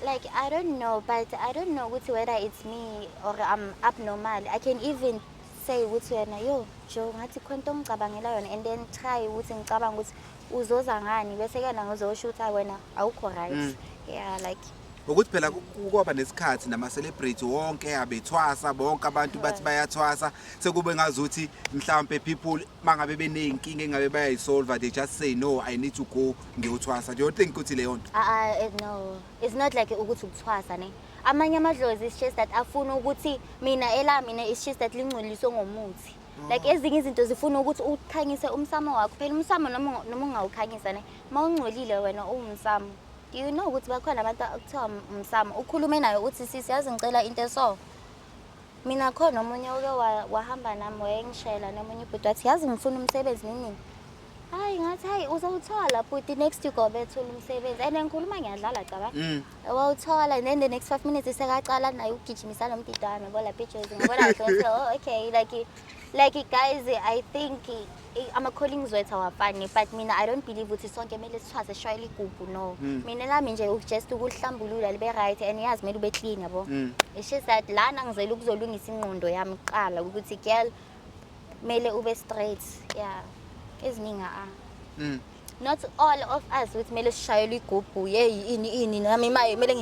like I don't know, but I don't know ukuthi whether it's me or I'm abnormal. I can even say ukuthi wena, yo Joe, ngathi khona into ongicabangela yona, and then try ukuthi ngicabanga ukuthi uzoza ngani, bese ke ngizosho ukuthi hayi, wena awukho right. Yeah, like Ukuthi phela kwaba nesikhathi nama-celebrity wonke abethwasa, bonke abantu bathi bayathwasa, sekube ngazuthi mhlampe people mangabe beney'nkinga engabe bayayisolva, they just say, "No, I need to go ngiyothwasa." Do you think ukuthi leyo nto? No, it's not like ukuthi ukuthwasa ne. Amanye amadlozi, it's just that afuna ukuthi mina elami ne, it's just that lingcoliswe ngomuthi. Like ezinye izinto zifuna ukuthi ukhanyise umsamo wakho. Phela umsamo noma ungawukhanyisa ne, mawungcolile wena uwumsamo. Do you know ukuthi bakhona abantu ekuthiwa umsamo? Ukhulume naye uthi, sisi, yazi ngicela into eso. Mina khona omunye oke wahamba nami, wayengishela nomunye ubhuti, wathi, yazi ngifuna umsebenzi nini. Hayi, ngathi, hayi, uzowuthola bhuti, next week wabethola umsebenzi, and ngikhuluma ngiyadlala, caba. Wawuthola, and then the next 5 minutes sekacala naye ukugijimisa nomdidi wami, yabo, lapha eJozi. Ngibona kahle ukuthi, oh, okay, like guys, I think ama-callings wethu awafani, but mina I don't believe ukuthi sonke kumele sithwase, sishayele igubhu, no. Mina lami nje just ukulihlambulula libe right, and yazi kumele ube clean, yabo. It's just that lana ngizele ukuzolungisa ingqondo yami kuqala ukuthi, girl, kumele ube straight. Yeah, eziningi a not all of us ukuthi kumele sishayelwe igubhu, yeyi, ini ini, nami maye kumele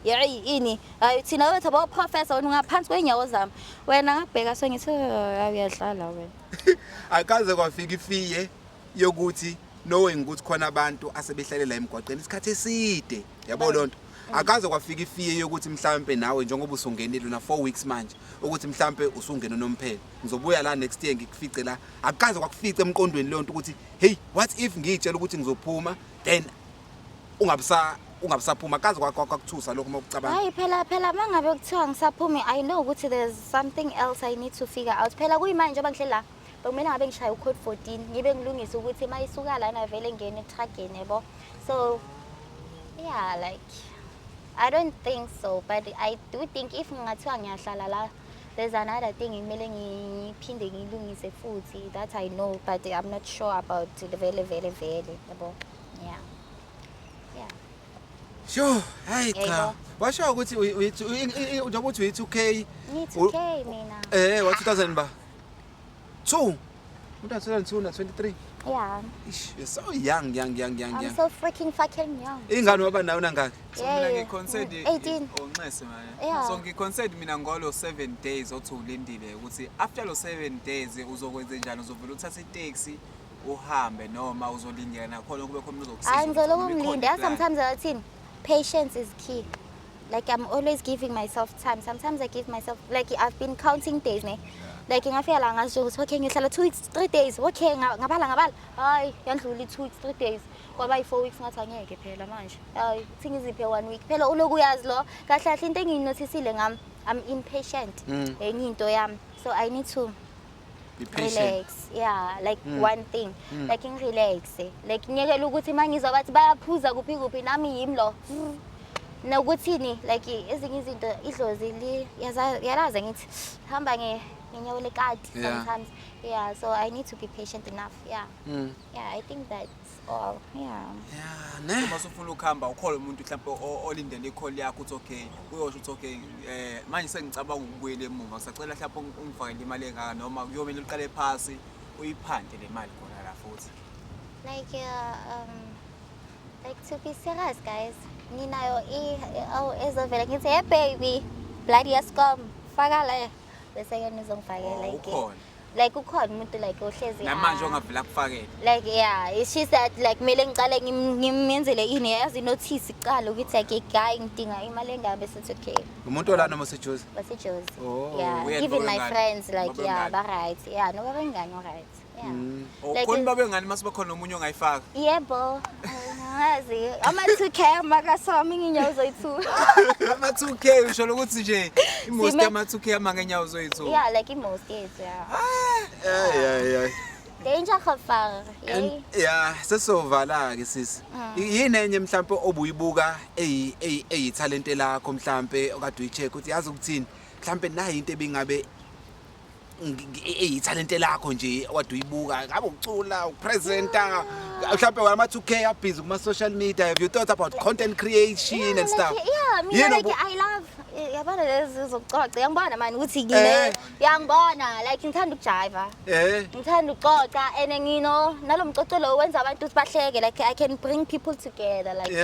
yeyi ini. Hayi, thina wethu abo-professor, wena ungaphansi kwey'nyawo zami, wena ngakubheka so ngithi, "Oh, hayi, uyadlala wena." Akaze kwafika i-fear yokuthi, knowing ukuthi khona abantu asebehlalela emgwaqeni isikhathi eside, yabo, lonto, akaze kwafika i-fear yokuthi mhlambe nawe njengoba usungenile una 4 weeks manje, ukuthi mhlambe usungena unomphela, ngizobuya la next year ngikufice la? Akaze kwakufica emqondweni leyo nto ukuthi, hey, what if ngiyitshela ukuthi ngizophuma, then ungabisaphuma? Akaze kwakuthusa lokho uma ukucabanga? Hayi, phela uma ngabe kuthiwa ngisaphumi, I know ukuthi there's something else I need to figure out. Phela kuyimanje njengoba ngihleli la, bekumele ngabe ngishaye ucode 14, ngibe ngilungise ukuthi uma isuka lana vele ngene etruckini, yabo. So yeah, like I don't think so, but I do think if ngingathiwa ngiyahlala la, there's another thing kumele ngiphinde ngilungise futhi that I know, but I'm not sure about vele vele vele, yabo. Yeah. Sure, hayi cha. Yebo. Washo ukuthi njengoba uthi uyi-2K. Ngiyi-2K mina. Wa 2000 ba. 2. Umuntu 2002 na 23. Yeah. Ish, you're so young, young, young, young, I'm young. so freaking fucking young. Ingane waba nayo nangaki? So mina ngi-concerned 18. onxese manje. Yeah. So ngi-concerned mina ngolo 7 days othi ulindile ukuthi after lo 7 days uzokwenze njani, uzovela uthathe itaxi uhambe noma uzolindela nakhona kube khona umuntu ozokusiza. Hayi, ngizoloku ukuthi noma ikhona ngilinda. i-plan. Sometimes athini, patience is key. Like I'm always giving myself time. Sometimes I give myself, like I've been counting days ne. Like ngafika la ngasho ukuthi okay ngihlala 2 weeks 3 days. Okay, ngabala ngabala. Hayi, yandlula i 2 weeks 3 days. Kwaba yi 4 weeks, ngathi angeke phela manje. Hayi, uthi ngiziphe 1 week. Phela uloku uyazi lo. Kahle kahle into engiyinotisile ngami, I'm impatient. Enye into yami. So I need to Be patient. Relax. Yeah, like one thing. Like ngirelax. Like ngiyekela ukuthi mangizwa bathi bayaphuza kuphi kuphi, nami yimi lo. Nokuthini, like ezinye izinto idlozi li yalaza ngithi hamba ngenyawo lekati sometimes. Yeah, so I need to be patient enough. Yeah. Yeah, I think that's all. Yeah. Yeah, ne. Uma usufuna ukuhamba ukhole umuntu mhlawumbe olindele i-call yakho uthi okay, uyosho uthi okay, manje sengicabanga ukubuyela emuva, ngisacela mhlawumbe ungifakele imali engaka, noma kuyomele uqale phasi uyiphante le mali khona la futhi. Like to be serious guys, nginayo oh, ezovela ngithi hey baby, bloody Eskom, faka la, bese ke nizongifakela. Oh, Like, ukhona. Like ukhona umuntu like ohlezi Namanje ongavela kufakele. Like yeah, she said like kumele ngiqale ngimenzele ini, yazi notice iqala ukuthi like guy ngidinga imali engaka, bese it's okay. Umuntu olana noma seJozi? Basejozi. Oh. Yeah, Uyena even my babengane? friends like yeah, Babengane? ba right. Yeah, no babengane right. Yeah. Oh, Like, khona babengane mase bakhona nomunye ongayifaka. Yebo. Ngazi. Ama 2K makasami nginyawo zoyi-2. Ama 2K usho ukuthi nje i-most ama 2K ama ngenyawo zoyi-2. Yeah, like i-most yethu, yeah. Ay ay ay. Danger gevaar. And yeah, sesizovala ke sisi. Yini enye mhlambe obuyibuka eyi talent lakho mhlambe okade uyicheck ukuthi yazi ukuthini? Mhlambe nayi into ebingabe eyi talent lakho nje okade uyibuka, ngabe ukucula, ukupresenta, mhlambe wama 2K abhizi kuma social media, have you thought about content creation Yeah, and stuff? Like, yeah, mina Yini like I love, yabona lezi zokucoca, yangibona mani ukuthi ngine yangibona like ngithanda ukujiva. Ngithanda ukucoca and ngino nalo mcoco lo wenza abantu ukuthi bahleke, like I can bring people together, like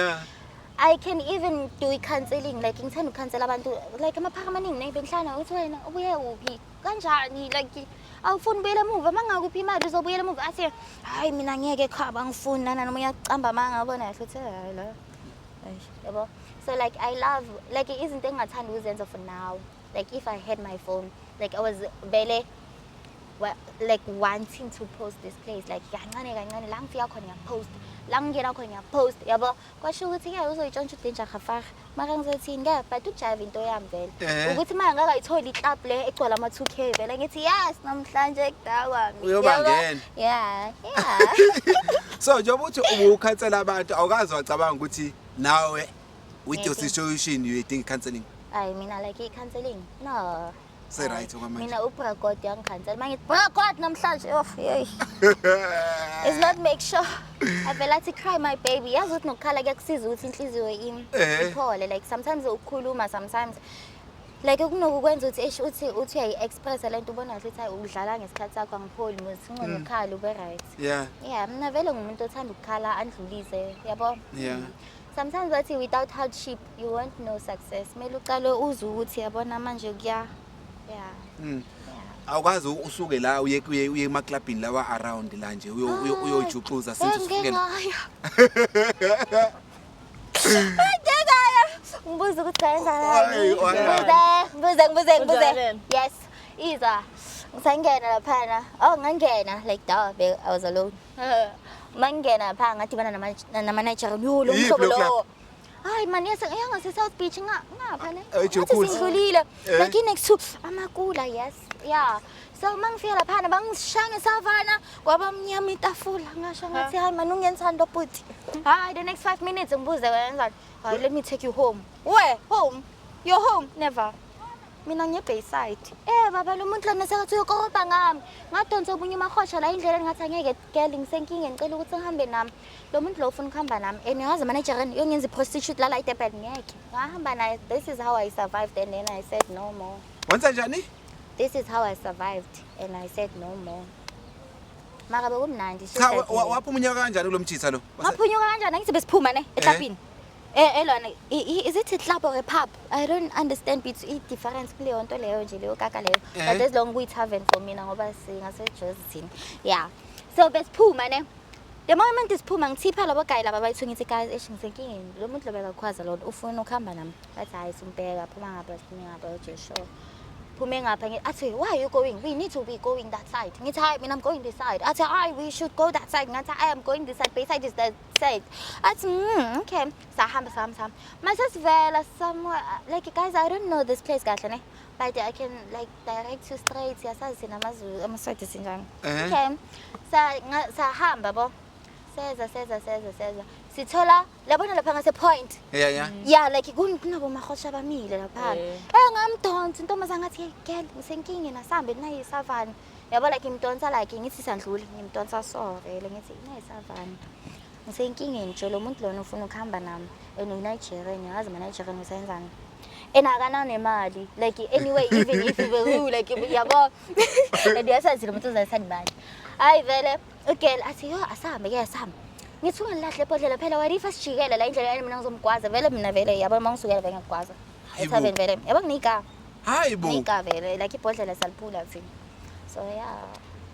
I can even do i-counseling, like ngithanda ukucounsel abantu, like amaphara amaningi ne bengihlala ukuthi wena ubuye kuphi kanjani, like awufuni ubuyela emuva, mangakuphi imali uzobuyela emuva, athi hayi mina ngeke khaba ngifuni nana noma uyacamba manga yabona kahle ukuthi hayi la eish, yabo. So like I love like izinto engingathanda ukuzenza for now, like if I had my phone, like I was vele like wanting to post this place, like kancane kancane la ngifika khona ngiyapost, la ngingena khona ngiyapost, yabo. Kwasho ukuthi ke uzoyitshontsha uDanger Gafar, mara ngizothini ke, but ujive into yami vele ukuthi manje ngakayitholi iclub le egcwala ama 2K vele ngithi yes namhlanje kudakwa mina. Uyobangena. Yeah. So njengoba uthi ubucounsela abantu, awukaze wacabanga ukuthi nawe with your Ngeke. situation you think counseling? Hayi mina like i-counseling no. Se right okwamanje. Mina uBra God uyangikhansela, mangithi Bra God namhlanje, oh hey. It's not make sure. Avela athi cry my baby. Yazi ukuthi nokukhala kuyakusiza ukuthi inhliziyo iphole, like sometimes ukukhuluma, sometimes like kunokukwenza ukuthi eish uthi uyayi-expressa lento, ubona kahle ukuthi hayi udlala ngesikhathi sakho, angipholi muthi ngcono ukhala ube right. Yeah, mina vele ngumuntu othanda ukukhala andlulise, yabo. Sometimes bathi without hardship you won't know success. Kumele uqale uzwe ukuthi yabona manje kuya, yeah. Yeah. Awukwazi usuke la uye emaklabhini lawa around la nje uyojuxuza since Ngeke usukela. ngaya. Ngeke ngaya. Ngibuza ukuthi kwenzakalani. Hayi, Ngibuze, ngibuze, ngibuze, ngibuze. Kwenzakaleni? Yes. Iza. Ngisangena laphana. Oh, ngangena like da, I was alone. Mangena lapha ngadibana nama Nigerian. Yo, lo Yiphi mhlobo lo club? lo. Hayi man, yes, yangase South Beach ngapha ne. Ngathi Ngathi sindlulile. Eh. Like next to amakula, yes. Yeah. So mangifika laphana bangishaya ngesavana kwaba mnyama itafula, ngasho ngathi hayi man ungenzani lo bhuti. Hayi the next 5 minutes ngibuze wenzani. Hayi let me take you home. Where? Home? You're home? Never. Mina ngiye-Bayside. Eh baba lo muntu lona sekathi uyokorobha ngami. Ngadonsa omunye umahosha la endleleni ngathi angeke girl ngisenkingeni ngicela ukuthi ngihambe nami. Lo muntu lo ufuna ukuhamba nami. And yazi manager yongenza i-prostitute lala eDurban ngeke. Ngahamba naye. This is how I survived and then I said no more. Wenza njani? This is how I survived and I said no more. Mara bekumnandi. Cha waphunyuka kanjani kulomjitha lo? Waphunyuka kanjani? Angithi besiphuma ne eklabhini. Eh elona is it a club or a pub? I don't understand between i difference kuleyo nto leyo nje leyo kaka leyo. But as long kuyi tavern for mina ngoba singase Jersey thina. Yeah. So besiphuma ne. The moment siphuma ngithipha labo guy laba bayithu ngithi guys eish ngisenkingeni lo muntu lo bekakhwaza lona ufuna ukuhamba nami. Bathi hayi simbheka phuma ngapha siphume ngapha okay sure. Phume ngapha ngithi athi why are you going? We need to be going that side. Ngithi hayi mina I'm going this side. Athi hayi we should go that side. Ngathi I am going this side. Bayside is that side. Athi okay. Sahamba sahamba sahamba. Mase sivela somewhere like guys I don't know this place kahle ne. But I can like direct you straight. Yasazi thina amaZulu amaSwati sinjani. Okay. Sa sahamba bo. Seza seza seza seza. Sithola labona lapha ngase point. Yeah yeah. Yeah like kunabo mahosha abamile lapha. Eh ngamdonsa intombazane ngathi hey girl ngisenkingeni asambe nayi isavana. Yabo like ngimdonsa like ngithi sandlule ngimdonsa so vele ngithi nayi isavana. Ngisenkingeni nje lo muntu lona ufuna ukuhamba nami and uyiNigerian yazi ama Nigerian usenzani. And akananemali like anyway even if beku like yabo and yasazi lo muntu uzayithanda imali. Hayi vele ugirl athi yo asambe ke asambe. Ngithi ungilahle ebhodlela phela what if asijikele la indlela mina ngizomgwaza vele mina vele yabo uma ngisukela vele ngiyakugwaza. Hayibo. Ethaveni vele yabo nginika Hayi bo. nginika vele like ibhodlela saliphula thina. So yeah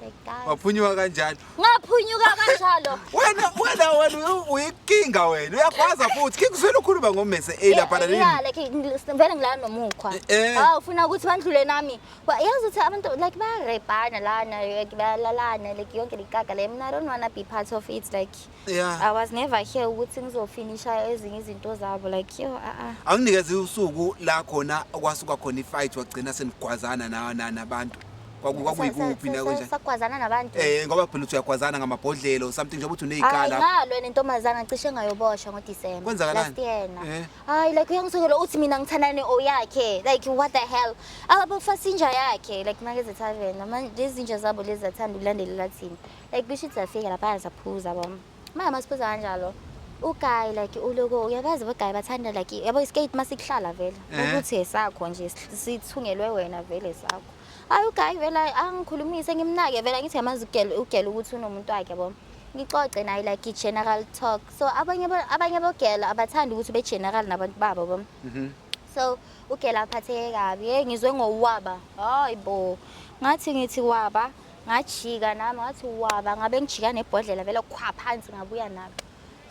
like that. Waphunyuka kanjani? Ngaphunyuka kanjalo. Wena wena wena uyinkinga wena. Uyagwaza futhi. King uzwela ukhuluma ngomese A lapha la Yeah, like vele ngilala nomukhwa. Ah ufuna ukuthi bandlule nami. Yazi ukuthi abantu like bayarepana lana like bayalalana like yonke lekaka le. Mina I don't wanna be part of it like Yeah. I was never here ukuthi ngizofinisha ezinye izinto zabo like yo a a. Anginikeze usuku la khona okwasuka khona ifight wagcina senigwazana na nabantu. Kwakuyikuphi na kanjani? Sagwazana nabantu. Eh ngoba phela uthi uyagwazana ngamabhodlela or something njengoba uthi Hayi unezikala. ngalwe nentombazana cishe ngayoboshwa ngoDecember. Kwenzakalani? Last year na. Eh. Hayi like uyangisukela uthi mina ngithandane oyakhe. Like what the hell? Abafasa inja yakhe like makeze tavern. Manje lezi zinja zabo lezi zathanda ukulandelela thina. Like kusho ukuthi safika lapha saphuza bo. Manje masiphuza kanjalo. Uguy like uloko uyabazi boguy bathanda like yabo iskate masikuhlala vele. Ukuthi esakho nje sithungelwe wena vele sakho. Hayi uguy vele angikhulumise ngimnake vele ngithi yamazi ugel ugel ukuthi unomuntu wakhe yabo. Ngixoxe naye like i-general talk. So abanye abanye bogel abathandi ukuthi be general nabantu babo bo. So ugel aphatheke kabi. Hey ngizwe ngowaba. Hayi bo. Ngathi ngithi waba ngajika nami ngathi waba ngabe ngijika nebhodlela vele khwa phansi ngabuya nalo.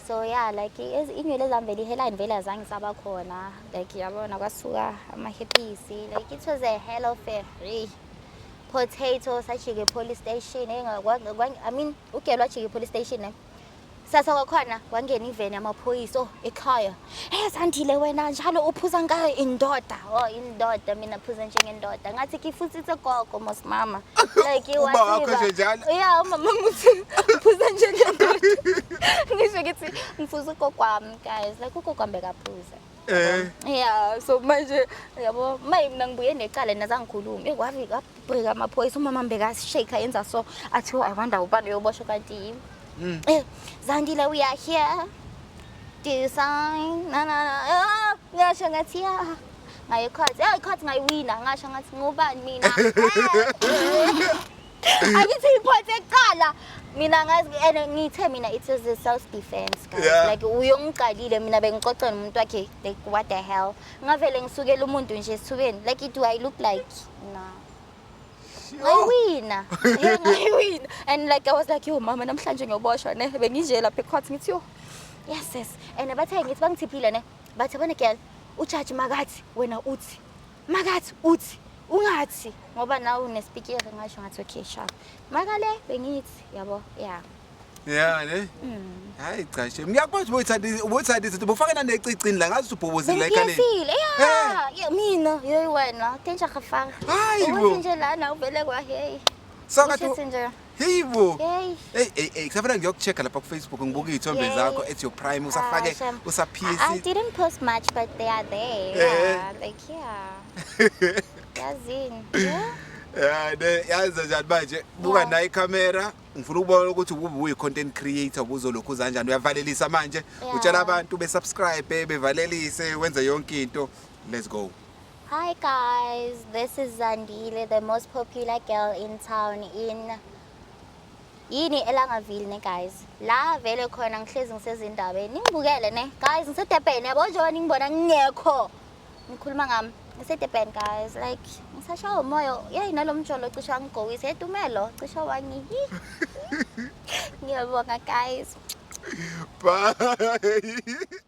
So yeah like inywele zami vele i-hairline vele azange saba khona like yabona kwasuka amahepisi like it was a hell of a hey potato sajika e-police station I mean ugel wajika e-police station ne sasa kwakhona kwangena iveni yamaphoyisa oh ekhaya hey Zandile wena njalo uphuza ngayo indoda oh indoda mina phuza njengendoda ngathi kifusitse gogo mos mama like Uma wakho nje njalo? yeah umama uthi uphuza njengendoda ngisho ngithi ngifuza ugogo wami guys like ugogo wami bekaphuza Yeah so manje yabo maye mina ngibuye necala nazange ngikhulume kwavi kwabheka amaphoyisa umama bekashake yenza so athi oh, I wonder ubani uyoboshwa kanti yimi. Zandile we are here. Do you sign? Na na na. Ah, ngasho ngathi ya. Ngaye court. Eh court ngayiwina ngasho ngathi ngubani mina. Angithi iphothi ekuqala mina ngazi and ngithe mina it was a self defense guys. Yeah. Like uyongiqalile mina bengixoxa nomuntu wakhe like what the hell. Ngavele ngisukela umuntu nje esithubeni like do I look like no. Ngayiwina. Yeah, ngayiwina. And like I was like yo mama namhlanje ngiyoboshwa ne benginje lapha ecourt ngithi yo yes yes. And bathe ngithi bangithiphile ne. Bathe bona girl ujaji makathi wena uthi makathi uthi ungathi ngoba nawe unespeaker ngasho ngathi okay sharp. Makale bengithi yabo yeah. Yeah ne. Hayi cha shem. Ngiyakubona ukuthi ubuyithanda ubuyithanda izinto ubufake nanecicini la ngathi ubhobozile la ekhaleni. Bengiyesile yeah. Yeah mina hey wena tenja gafaka. Hayi bo. Ukuthi nje lana uvele kwa hey. So kathi Usho nje. Hey bo. Hey. Hey hey hey kusafanele ngiyokuchecka lapha ku Facebook ngibuka izithombe Yay. zakho at your prime usafake Ah, shem. I usaphisi. didn't post much but they are there. Eh. Yeah, like yeah. Yazini. Yeah. Yeah, ne yazi njani manje buka nayi ikhamera ngifuna ukubona ukuthi ube uyi content creator ubuzolokhu kanjani uyavalelisa manje utshela abantu be subscribe bevalelise wenze yonke into let's go. Hi guys, this is Zandile, the most popular girl in town in yini eLangaville ne guys. La vele khona ngihlezi ngisezindabeni. Ningibukele ne guys, ngiseDurban yabo njengoba ningibona ngingekho. Ngikhuluma ngami. NgiseDurban guys, like ngisashawa umoya. Yeyi nalo mjolo cishe wangigowisa. Etumelo cishe wangi. Ngiyabonga guys. Bye.